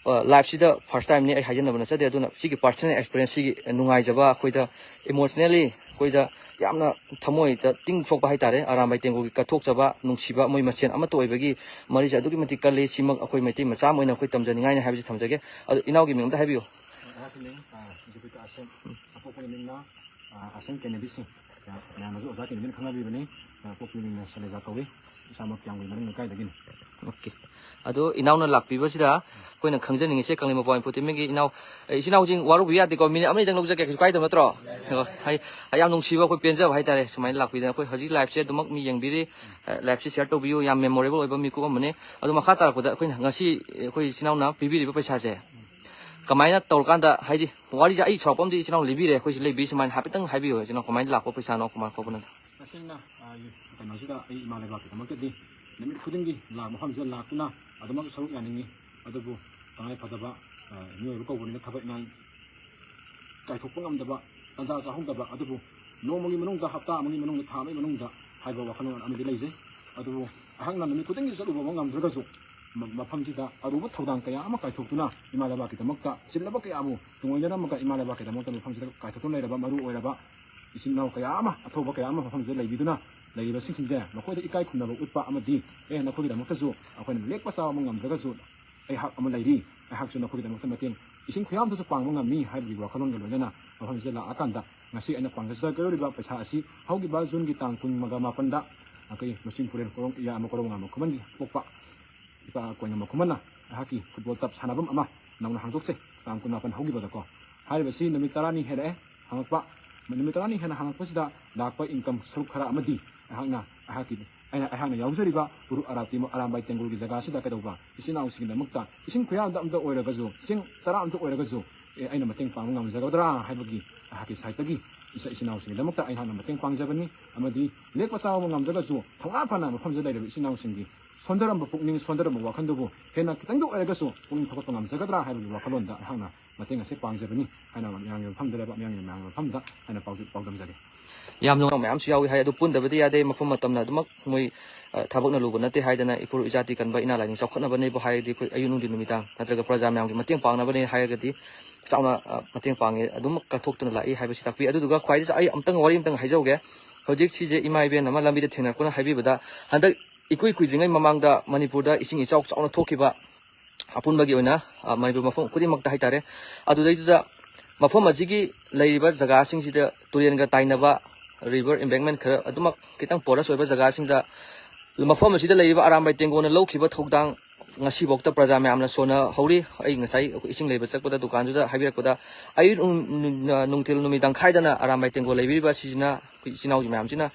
ꯑ, ꯂꯥꯏꯐꯁꯤꯗ ꯐꯥꯔꯁ ꯇꯥꯏꯝꯅꯤ ꯑꯩ ꯍꯥꯏꯖꯟꯅꯕ ꯅꯠꯆꯗꯦ꯫ ꯑꯗꯨꯅ ꯁꯤꯒꯤ ꯄꯥꯔꯁꯣꯅꯦꯜ ꯑꯦꯛꯁꯄꯤꯔꯤꯌꯦꯟꯁ, ꯁꯤꯒꯤ ꯅꯨꯡꯉꯥꯏꯖꯕ, ꯑꯩꯈꯣꯏꯗ ꯏꯃꯣꯁꯅꯦꯜꯂꯤ ꯑꯩꯈꯣꯏꯗ ꯌꯥꯝꯅ ꯊꯃꯣꯏꯗ ꯇꯤꯡ ꯁꯣꯛꯄ ꯍꯥꯏꯇꯥꯔꯦ꯫ ꯑꯔꯥꯝꯕꯥꯏ ꯇꯦꯡꯒꯣꯜꯒꯤ ꯀꯠꯊꯣꯛꯆꯕ, ꯅꯨꯡꯁꯤꯕ, ꯃꯣꯏ ꯃꯁꯦꯟ ꯑꯃꯠꯇ ꯑꯣꯏꯕꯒꯤ ꯃꯔꯤꯁꯦ ꯑꯗꯨꯛꯀꯤ ꯃꯇꯤꯛ ꯀꯜꯂꯤ꯫ ꯁꯤꯃꯛ ꯑꯩꯈꯣꯏ ꯃꯩꯇꯩ ꯃꯆꯥ ꯑꯃ ꯑꯣꯏꯅ ꯑꯩꯈꯣꯏ ꯇꯝꯖꯅꯤꯡꯉꯥꯏꯅꯤ ꯍꯥꯏꯕꯁꯤ ꯊꯝꯖꯒꯦ꯫ ꯑꯗꯣ ꯏꯅꯥꯎꯒꯤ ꯃꯤꯡ ꯑꯝꯇ ꯍꯥꯏꯕꯤꯌꯨ꯫ ꯑꯩꯍꯥꯛꯀꯤ ꯃꯤꯡ, ꯑ, ꯖꯨꯄꯤꯇꯔ ꯑꯁꯦꯝ꯫ ꯑꯄꯣꯛꯄꯒꯤ ꯃꯤꯡꯅ, ꯑ, ꯑꯁꯦꯝ ꯀꯦꯅꯦꯕꯤꯁꯤꯡ꯫ ꯑ, ꯃꯌꯥꯝꯅꯁꯨ ꯑꯣꯖꯥ ꯀꯦꯅꯦꯕꯤꯅ ꯈꯪꯅꯕꯤꯕꯅꯤ꯫ ꯑ, ꯑꯄꯣꯛꯄꯒꯤ ꯃꯤꯡꯅ ꯁꯂꯦꯖꯥ ꯀꯧꯏ꯫ ꯏꯁꯥꯃꯛ ꯀꯤꯌꯥꯝꯒꯩ ꯃꯅꯨꯡ ꯂꯩꯀꯥꯏꯗꯒꯤꯅꯤ꯫ ꯑꯣꯀꯦ꯫ ꯑꯗꯣ ꯏꯅꯥꯎꯅ ꯂꯥꯛꯄꯤꯕꯁꯤꯗ ꯑꯩꯈꯣꯏꯅ ꯈꯪꯖꯅꯤꯡꯉꯤꯁꯦ, ꯀꯪꯂꯩꯃꯄꯥꯎ ꯏꯟꯐꯣꯇꯦꯟꯃꯦꯟꯒꯤ ꯏꯅꯥꯎ, ꯑꯦ, ꯏꯆꯤꯟ ꯏꯅꯥꯎꯁꯤꯡ ꯋꯥꯔꯧꯕꯤꯕ ꯌꯥꯗꯦꯀꯣ, ꯃꯤꯅꯤꯠ ꯑꯃꯅꯤꯗꯪ ꯂꯧꯖꯒꯦ, ꯀꯩꯁꯨ ꯀꯥꯏꯗꯕ ꯅꯠꯇ꯭ꯔꯣ? ꯑꯣ, ꯍꯥꯏ-, ꯌꯥꯝ ꯅꯨꯡꯁꯤꯕ, ꯑꯩꯈꯣꯏ ꯄꯦꯟꯖꯕ ꯍꯥꯏꯇꯥꯔꯦ, ꯁꯨꯃꯥꯏꯅ ꯂꯥꯛꯄꯤꯗꯅ꯫ ꯑꯩꯈꯣꯏ ꯍꯧꯖꯤꯛ ꯂꯥꯏꯐꯁꯦ ꯑꯗꯨꯃꯛ ꯃꯤ ꯌꯦꯡꯕꯤꯔꯤ, ꯑ, ꯂꯥꯏꯐꯁꯦ ꯁꯤꯌꯔ ꯇꯧꯕꯤꯌꯨ, ꯌꯥꯝ ꯃꯦꯃꯣꯔꯦꯕꯜ ꯑꯣꯏꯕ ꯃꯤꯀꯨꯞ ꯑꯃꯅꯤ꯫ ꯑꯗꯣ ꯃꯈꯥ ꯇꯥꯔꯛꯄꯗ ꯑꯩꯈꯣꯏꯅ ꯉꯁꯤ ꯑꯩꯈꯣꯏ ꯏꯆꯤꯟ ꯏꯅꯥꯎꯅ ꯄꯤꯕꯤꯔꯤꯕ ꯄꯩꯁꯥꯁꯦ, ꯀꯃꯥꯏꯅ ꯇꯧꯔꯀꯥꯟꯗ, ꯍꯥꯏꯗꯤ, ꯋꯥꯔꯤꯁꯦ ꯑꯩ ꯁꯥꯎꯔꯛꯄ ꯑꯃꯗꯤ ꯏꯆꯤꯟ ꯏꯅꯥꯎ ꯂꯤꯕꯤꯔꯦ, ꯑꯩꯈꯣꯏꯁꯨ ꯂꯤꯕꯤ ꯁꯨꯃꯥꯏꯅ ꯍꯥꯏꯐꯦꯠꯇꯪ ꯍꯥꯏꯕꯤꯌꯨ, ꯏꯆꯤꯟ ꯏꯅꯥꯎ, ꯀꯃꯥꯏꯅ ꯂꯥꯛꯄ ꯄꯩꯁꯥꯅꯣ, ꯀꯃꯥꯏꯅ ꯈꯣꯠꯄꯅꯣ? ꯇꯁꯦꯡꯅ, ꯑ, ꯀꯩꯅꯣꯁꯤꯗ ꯑꯩ ꯏꯃꯥ ꯂꯩꯕꯥꯛꯀꯤꯗꯃꯛꯇꯗꯤ ꯅꯨꯃꯤꯠ ꯈꯨꯗꯤꯡꯒꯤ ꯂꯥꯛ ꯃꯐꯝꯁꯤꯗ ꯂꯥꯛꯇꯨꯅ ꯑꯗꯨꯃꯛ ꯁꯔꯨꯛ ꯌꯥꯅꯤꯡꯉꯤ꯫ ꯑꯗꯨꯕꯨ ꯇꯉꯥꯏ ꯐꯗꯕ, ꯑ, ꯃꯤꯑꯣꯏꯕ ꯀꯧꯕꯅꯤꯅ ꯊꯕꯛ ꯏꯪꯈꯥꯡ ꯀꯥꯏꯊꯣꯛꯄ ꯉꯝꯗꯕ, ꯇꯥꯟꯖꯥ ꯆꯥꯍꯧꯗꯕ, ꯑꯗꯨꯕꯨ ꯅꯣꯡꯃꯒꯤ ꯃꯅꯨꯡꯗ, ꯍꯞꯇꯥ ꯑꯃꯒꯤ ꯃꯅꯨꯡꯗ, ꯊꯥ ꯑꯃꯒꯤ ꯃꯅꯨꯡꯗ ꯍꯥꯏꯕ ꯋꯥꯈꯜꯂꯣꯟ ꯑꯃꯗꯤ ꯂꯩꯖꯩ꯫ ꯑꯗꯨꯕꯨ ꯑꯩꯍꯥꯛꯅ ꯅꯨꯃꯤꯠ ꯈꯨꯗꯤꯡꯒꯤ ꯆꯠꯂꯨꯕ ꯉꯝꯗ꯭ꯔꯒꯁꯨ, ꯃ-, ꯃꯐꯝꯁꯤꯗ ꯑꯔꯨꯕ ꯊꯧꯗꯥꯡ ꯀꯌꯥ ꯑꯃ ꯀꯥꯏꯊꯣꯛꯇꯨꯅ ꯏꯃꯥ ꯂꯩꯕꯥꯛꯀꯤꯗꯃꯛꯇ ꯆꯤꯜꯂꯕ ꯀꯌꯥꯕꯨ ꯇꯨꯡꯑꯣꯏꯅꯔꯝꯃꯒ ꯏꯃꯥ ꯂꯩꯕꯥꯛꯀꯤꯗꯃꯛꯇ ꯃꯐꯝꯁꯤꯗ ꯀꯥꯏꯊꯣꯛꯇꯨꯅ ꯂꯩꯔꯕ ꯃꯔꯨ ꯑꯣꯏꯔꯕ ꯏꯆꯤꯟ ꯏꯅꯥꯎ ꯀꯌꯥ ꯑꯃ, ꯑꯊꯧꯕ ꯀꯌꯥ ꯑꯃ ꯃꯐꯝꯁꯤꯗ ꯂꯩꯕꯤꯗꯨꯅ ꯂꯩꯔꯤꯕꯁꯤꯡꯁꯤꯡꯁꯦ ꯃꯈꯣꯏꯗ ꯏꯀꯥꯏ ꯈꯨꯝꯅꯕ ꯎꯠꯄ ꯑꯃꯗꯤ, "ꯑꯦ, ꯅꯈꯣꯏꯒꯤꯗꯃꯛꯇꯁꯨ ꯑꯩꯈꯣꯏꯅ ꯂꯦꯛꯄ ꯆꯥꯕ ꯉꯝꯗ꯭ꯔꯒꯁꯨ ꯑꯩꯍꯥꯛ ꯑꯃ ꯂꯩꯔꯤ, ꯑꯩꯍꯥꯛꯁꯨ ꯅꯈꯣꯏꯒꯤꯗꯃꯛꯇ ꯃꯇꯦꯡ, ꯏꯁꯤꯡ ꯈꯨꯌꯥꯝꯗꯁꯨ ꯄꯥꯡꯕ ꯉꯝꯃꯤ" ꯍꯥꯏꯕꯒꯤ ꯋꯥꯈꯜꯂꯣꯟꯒ ꯂꯣꯏꯅꯅ ꯃꯐꯝꯁꯤꯗ ꯂꯥꯛꯑꯀꯥꯟꯗ ꯉꯁꯤ ꯑꯩꯅ ꯄꯥꯡꯖꯒꯗꯧꯔꯤꯕ ꯄꯩꯁꯥ ꯑꯁꯤ ꯍꯧꯈꯤꯕ ꯖꯨꯟꯒꯤ ꯇꯥꯡ ꯀꯨꯟꯃꯒ ꯃꯥꯄꯟꯗ ꯑꯩꯈꯣꯏ ꯂꯨꯆꯤꯡ ꯄꯨꯔꯦꯜ ꯀꯣꯔꯣꯡ ꯏꯌꯥ ꯑꯃ ꯀꯣꯔꯣꯡ ꯉꯥꯟꯕ ꯈꯨꯃꯟꯒꯤ ꯄꯣꯛꯄ ꯏꯄꯥ ꯀꯣꯏꯉꯝꯕ ꯈꯨꯃꯟꯅ ꯑꯩꯍꯥꯛꯀꯤ ꯐꯨꯠꯕꯣꯜ ꯇꯞ ꯁꯥꯟꯅꯐꯝ ꯑꯃ ꯅꯧꯅ ꯍꯥꯡꯗꯣꯛꯆꯩ, ꯇꯥꯡ ꯀꯨꯟꯃꯥꯄꯟ ꯍꯧꯈꯤꯕꯗꯀꯣ꯫ ꯍꯥꯏꯔꯤꯕꯁꯤ ꯅꯨꯃꯤꯠ ꯇꯔꯥꯅꯤ ꯍꯦꯜꯂꯛꯑꯦ ꯍꯥꯡꯉꯛꯄ꯫ ꯅꯨꯃꯤꯠ ꯇꯔꯥꯅꯤ ꯍꯦꯟꯅ ꯍꯥꯡꯉꯛꯄꯁꯤꯗ ꯂꯥꯛꯄ ꯏꯟꯀꯝ ꯁꯔꯨꯛ ꯈꯔ ꯑꯃꯗꯤ ꯑꯩꯍꯥꯛꯅ, ꯑꯩꯍꯥꯛꯀꯤ, ꯑꯩꯅ, ꯑꯩꯍꯥꯛꯅ ꯌꯥꯎꯖꯔꯤꯕ ꯎꯔꯨ ꯑꯔꯥꯇꯤ ꯑꯔꯥꯝꯕꯥꯏ ꯇꯦꯡꯒꯣꯜꯒꯤ ꯖꯒꯥꯁꯤꯗ ꯀꯩꯗꯧꯕ ꯏꯆꯤꯟ ꯏꯅꯥꯎꯁꯤꯡꯒꯤꯗꯃꯛꯇ ꯏꯁꯤꯡ ꯈꯨꯌꯥꯗ ꯑꯝꯇ ꯑꯣꯏꯔꯒꯁꯨ, ꯏꯁꯤꯡ ꯆꯔꯥ ꯑꯝꯇ ꯑꯣꯏꯔꯒꯁꯨ, ꯑꯦ, ꯑꯩꯅ ꯃꯇꯦꯡ ꯄꯥꯡꯕ ꯉꯝꯖꯒꯗ꯭ꯔꯥ ꯍꯥꯏꯕꯒꯤ ꯑꯩꯍꯥꯛꯀꯤ ꯁꯥꯏꯠꯇꯒꯤ ꯏꯆꯥ ꯏꯆꯤꯟ ꯏꯅꯥꯎꯁꯤꯡꯒꯤꯗꯃꯛꯇ ꯑꯩꯍꯥꯛꯅ ꯃꯇꯦꯡ ꯄꯥꯡꯖꯕꯅꯤ꯫ ꯑꯃꯗꯤ ꯂꯦꯛꯄ ꯆꯥꯕ ꯉꯝꯗ꯭ꯔꯒꯁꯨ ꯊꯧꯅꯥ ꯐꯅ ꯃꯐꯝꯁꯤꯗ ꯂꯩꯔꯤꯕ ꯏꯆꯤꯟ ꯏꯅꯥꯎꯁꯤꯡꯒꯤ ꯁꯣꯟꯊꯔꯝꯕ ꯄꯨꯛꯅꯤꯡ, ꯁꯣꯟꯊꯔꯝꯕ ꯋꯥꯈꯜꯗꯨꯕꯨ ꯍꯦꯟꯅ ꯈꯤꯇꯪꯗ ꯑꯣꯏꯔꯒꯁꯨ ꯄꯨꯛꯅꯤꯡ ꯊꯧꯒꯠꯄ ꯉꯝꯖꯒꯗ꯭ꯔꯥ ꯍꯥꯏꯕꯒꯤ ꯋꯥꯈꯜꯂꯣꯟꯗ ꯑꯩꯍꯥꯛꯅ ꯃꯇꯦꯡ ꯑꯁꯤ ꯄꯥꯡꯖꯕꯅꯤ ꯍꯥꯏꯅ ꯃꯌꯥꯝꯒꯤ ꯃꯐꯝꯗ ꯂꯩꯕ ꯃꯤꯌꯥꯝꯒꯤ ꯃꯌꯥꯝꯒꯤ ꯃꯐꯝꯗ ꯑꯩꯅ ꯄꯥꯎꯖ-, ꯄꯥꯎꯗꯝꯖꯒꯦ꯫ ꯌꯥꯝ ꯅꯨꯡꯉꯥꯏꯕ ꯃꯌꯥꯝꯁꯨ ꯌꯥꯎꯏ ꯍꯥꯏ, ꯑꯗꯨ ꯄꯨꯟꯗꯕꯗꯤ ꯌꯥꯗꯦ, ꯃꯐꯝ ꯃꯇꯝꯅ ꯑꯗꯨꯃꯛ ꯃꯣꯏ, ꯑ, ꯊꯕꯛꯅ ꯂꯨꯕ ꯅꯠꯇꯦ ꯍꯥꯏꯗꯅ ꯏꯄꯨꯔ ꯏꯖꯥꯇꯤ ꯀꯟꯕ ꯏꯅꯥ ꯂꯥꯏꯅꯤꯡ ꯆꯥꯎꯈꯠꯅꯕꯅꯦꯕꯨ ꯍꯥꯏꯔꯗꯤ ꯑꯩꯈꯣꯏ ꯑꯌꯨꯛ ꯅꯨꯡꯊꯤꯟ ꯅꯨꯃꯤꯗꯥꯡ ꯅꯠꯇ꯭ꯔꯒ ꯄ꯭ꯔꯖꯥ ꯃꯌꯥꯝꯒꯤ ꯃꯇꯦꯡ ꯄꯥꯡꯅꯕꯅꯦ ꯍꯥꯏꯔꯒꯗꯤ ꯆꯥꯎꯅ, ꯑ, ꯃꯇꯦꯡ ꯄꯥꯡꯉꯦ, ꯑꯗꯨꯃꯛ ꯀꯠꯊꯣꯛꯇꯨꯅ ꯂꯥꯛꯏ ꯍꯥꯏꯕꯁꯤ ꯇꯥꯛꯄꯤ꯫ ꯑꯗꯨꯗꯨꯒ ꯈ꯭ꯋꯥꯏꯗꯒꯤ ꯑꯩ ꯑꯃꯨꯛꯇꯪ ꯋꯥꯔꯤ ꯑꯃꯇꯪ ꯍꯥꯏꯖꯍꯧꯒꯦ꯫ ꯍꯧꯖꯤꯛ ꯁꯤꯁꯦ ꯏꯃꯥ ꯏꯕꯦꯟ ꯑꯃ ꯂꯝꯕꯤꯗ ꯊꯦꯡꯅꯔꯛꯄꯅ ꯍꯥꯏꯕꯤꯕꯗ, ꯍꯟꯗꯛ ꯏꯀꯨꯏ ꯀꯨꯏꯗ꯭ꯔꯤꯉꯩ ꯃꯃꯥꯡꯗ ꯃꯅꯤꯄꯨꯔꯗ ꯏꯁꯤꯡ ꯏꯆꯥꯎ ꯆꯥꯎꯅ ꯊꯣꯛꯈꯤꯕ, ꯑꯄꯨꯟꯕꯒꯤ ꯑꯣꯏꯅ, ꯑ, ꯃꯅꯤꯄꯨꯔ ꯃꯐꯝ ꯈꯨꯗꯤꯡꯃꯛꯇ ꯍꯥꯏꯇꯥꯔꯦ, ꯑꯗꯨꯗꯩꯗꯨꯗ ꯃꯐꯝ ꯑꯁꯤꯒꯤ ꯂꯩꯔꯤꯕ ꯖꯒꯥꯁꯤꯡꯁꯤꯗ ꯇꯨꯔꯦꯜꯒ ꯇꯥꯏꯅꯕ, river embankment ꯈꯔ ꯑꯗꯨꯃꯛ ꯈꯤꯇꯪ porous ꯑꯣꯏꯕ ꯖꯒꯥꯁꯤꯡꯗ ꯃꯐꯝ ꯑꯁꯤꯗ ꯂꯩꯔꯤꯕ ꯑꯔꯥꯝꯕꯥꯏ ꯇꯦꯡꯒꯣꯜꯅ ꯂꯧꯈꯤꯕ ꯊꯧꯗꯥꯡ ꯉꯁꯤꯐꯥꯎꯗ ꯄ꯭ꯔꯖꯥ ꯃꯌꯥꯝꯅ ꯁꯣꯟꯅꯍꯧꯔꯤ꯫ ꯑꯩ ꯉꯁꯥꯏ ꯑꯩꯈꯣꯏ ꯏꯁꯤꯡ ꯂꯩꯕ ꯆꯠꯄꯗ ꯗꯨꯀꯥꯟꯗꯨꯗ ꯍꯥꯏꯕꯤꯔꯛꯄꯗ, ꯑꯌꯨꯛ ꯅꯨꯡ-, ꯅꯨꯡ-, ꯅꯨꯡꯊꯤꯜ ꯅꯨꯃꯤꯗꯥꯡ ꯈꯥꯏꯗꯅ ꯑꯔꯥꯝꯕꯥꯏ ꯇꯦꯡꯒꯣꯜ ꯂꯩꯕꯤꯔꯤꯕ ꯑꯁꯤꯁꯤꯅ ꯑꯩꯈꯣꯏ ꯏꯆꯤꯟ ꯏꯅꯥꯎ ꯃꯌꯥꯝꯁꯤꯅ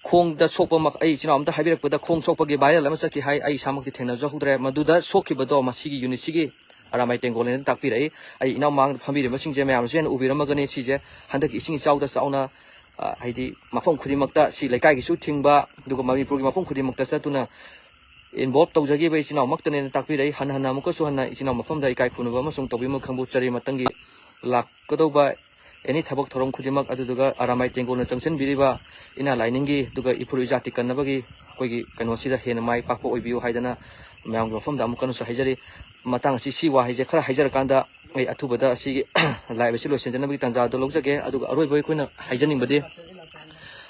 ꯈꯣꯡꯗ ꯁꯣꯛꯄ ꯃꯛ-, ꯑꯩ ꯏꯆꯤꯟ ꯏꯅꯥꯎ ꯑꯝꯇ ꯍꯥꯏꯕꯤꯔꯛꯄꯗ ꯈꯣꯡ ꯁꯣꯛꯄꯒꯤ viral ꯑꯃ ꯆꯠꯈꯤ ꯍꯥꯏ꯫ ꯑꯩ ꯏꯁꯥꯃꯛꯇꯤ ꯊꯦꯡꯅꯖꯍꯧꯗ꯭ꯔꯦ꯫ ꯃꯗꯨꯗ ꯁꯣꯛꯈꯤꯕꯗꯣ ꯃꯁꯤꯒꯤ unitꯁꯤꯒꯤ ꯑꯔꯥꯃꯥꯏ ꯇꯦꯡꯒꯣꯜꯅꯦꯅ ꯇꯥꯛꯄꯤꯔꯛꯏ꯫ ꯑꯩ ꯏꯅꯥꯎ ꯃꯥꯡꯗ ꯐꯝꯕꯤꯔꯤꯕꯁꯤꯡꯁꯦ ꯃꯌꯥꯝꯅꯁꯨ ꯍꯦꯟꯅ ꯎꯕꯤꯔꯝꯃꯒꯅꯤ꯫ ꯁꯤꯁꯦ ꯍꯟꯗꯛꯀꯤ ꯏꯁꯤꯡ ꯏꯆꯥꯎꯗ ꯆꯥꯎꯅ, ꯑ, ꯍꯥꯏꯗꯤ ꯃꯐꯝ ꯈꯨꯗꯤꯡꯃꯛꯇ ꯁꯤ ꯂꯩꯀꯥꯏꯒꯤꯁꯨ ꯊꯤꯡꯕ, ꯑꯗꯨꯒ ꯃꯅꯤꯄꯨꯔꯒꯤ ꯃꯐꯝ ꯈꯨꯗꯤꯡꯃꯛꯇ ꯆꯠꯇꯨꯅ involve ꯇꯧꯖꯈꯤꯕ ꯏꯆꯤꯟ ꯏꯅꯥꯎꯃꯛꯇꯅꯦꯅ ꯇꯥꯛꯄꯤꯔꯛꯏ꯫ ꯍꯟꯅ ꯍꯟꯅ ꯑꯃꯨꯛꯀꯁꯨ ꯍꯟꯅ ꯏꯆꯤꯟ ꯏꯅꯥꯎ ꯃꯐꯝꯗ ꯏꯀꯥꯏ ꯈꯨꯝꯅꯕ ꯑꯃꯁꯨꯡ ꯇꯧꯕꯤꯃꯜ ꯈꯪꯕꯨ ꯆꯔꯤ ꯃꯇꯪꯒꯤ ꯂꯥꯛꯀꯗꯧꯕ any ꯊꯕꯛ ꯊꯧꯔꯝ ꯈꯨꯗꯤꯡꯃꯛ, ꯑꯗꯨꯗꯨꯒ ꯑꯔꯥꯃꯥꯏ ꯇꯦꯡꯒꯣꯜꯅ ꯆꯪꯁꯤꯟꯕꯤꯔꯤꯕ ꯏꯅꯥ ꯂꯥꯏꯅꯤꯡꯒꯤ, ꯑꯗꯨꯒ ꯏꯐꯨꯔꯨ ꯏꯖꯥꯇꯤ ꯀꯟꯅꯕꯒꯤ ꯑꯩꯈꯣꯏꯒꯤ ꯀꯩꯅꯣꯁꯤꯗ ꯍꯦꯟꯅ ꯃꯥꯏ ꯄꯥꯛꯄ ꯑꯣꯏꯕꯤꯌꯨ ꯍꯥꯏꯗꯅ ꯃꯌꯥꯝꯒꯤ ꯃꯐꯝꯗ ꯑꯃꯨꯛ ꯀꯟꯅꯁꯨ ꯍꯥꯏꯖꯔꯤ꯫ ꯃꯇꯥꯡ ꯑꯁꯤ ꯁꯤ ꯋꯥꯍꯩꯁꯦ ꯈꯔ ꯍꯥꯏꯖꯔꯀꯥꯟꯗ ꯑꯩ ꯑꯊꯨꯕꯗ ꯑꯁꯤꯒꯤ live ꯑꯁꯤ ꯂꯣꯏꯁꯤꯟꯖꯅꯕꯒꯤ ꯇꯥꯟꯖꯥꯗꯣ ꯂꯧꯖꯒꯦ꯫ ꯑꯗꯨꯒ ꯑꯔꯣꯏꯕ ꯑꯩꯈꯣꯏꯅ ꯍꯥꯏꯖꯅꯤꯡꯕꯗꯤ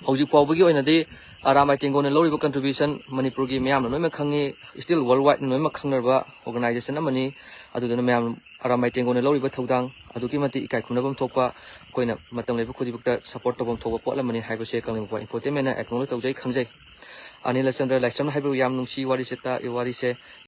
ꯍꯧꯖꯤꯛ ꯐꯥꯎꯕꯒꯤ ꯑꯣꯏꯅꯗꯤ ꯑꯔꯥꯃꯥꯏ ꯇꯦꯡꯒꯣꯜꯅ ꯂꯧꯔꯤꯕ contribution ꯃꯅꯤꯄꯨꯔꯒꯤ ꯃꯤꯌꯥꯝꯅ ꯂꯣꯏꯅꯃꯛ ꯈꯪꯉꯤ, still world wide ꯂꯣꯏꯅꯃꯛ ꯈꯪꯅꯔꯕ organization ꯑꯃꯅꯤ꯫ ꯑꯗꯨꯗꯨꯅ ꯃꯌꯥꯝ ꯑꯔꯥꯃꯥꯏ ꯇꯦꯡꯒꯣꯜꯅ ꯂꯧꯔꯤꯕ ꯊꯧꯗꯥꯡ ꯑꯗꯨꯛꯀꯤ ꯃꯇꯤꯛ ꯏꯀꯥꯏ ꯈꯨꯝꯅꯐꯝ ꯊꯣꯛꯄ, ꯑꯩꯈꯣꯏꯅ ꯃꯇꯝ ꯂꯩꯕ ꯈꯨꯗꯤꯡꯃꯛꯇ support ꯇꯧꯐꯝ ꯊꯣꯛꯄ ꯄꯣꯠ ꯑꯃꯅꯤ ꯍꯥꯏꯕꯁꯦ ꯀꯪꯂꯩꯃꯄꯥꯛ Infotainment ꯅ acknowledge ꯇꯧꯖꯩ ꯈꯪꯖꯩ꯫ ꯑꯅꯤꯜ ꯆꯟꯗ꯭ꯔ ꯂꯥꯏꯁ꯭ꯔꯝ ꯍꯥꯏꯕ ꯌꯥꯝ ꯅꯨꯡꯁꯤ ꯋꯥꯔꯤꯁꯦ ꯇꯥ-, ꯋꯥꯔꯤꯁꯦ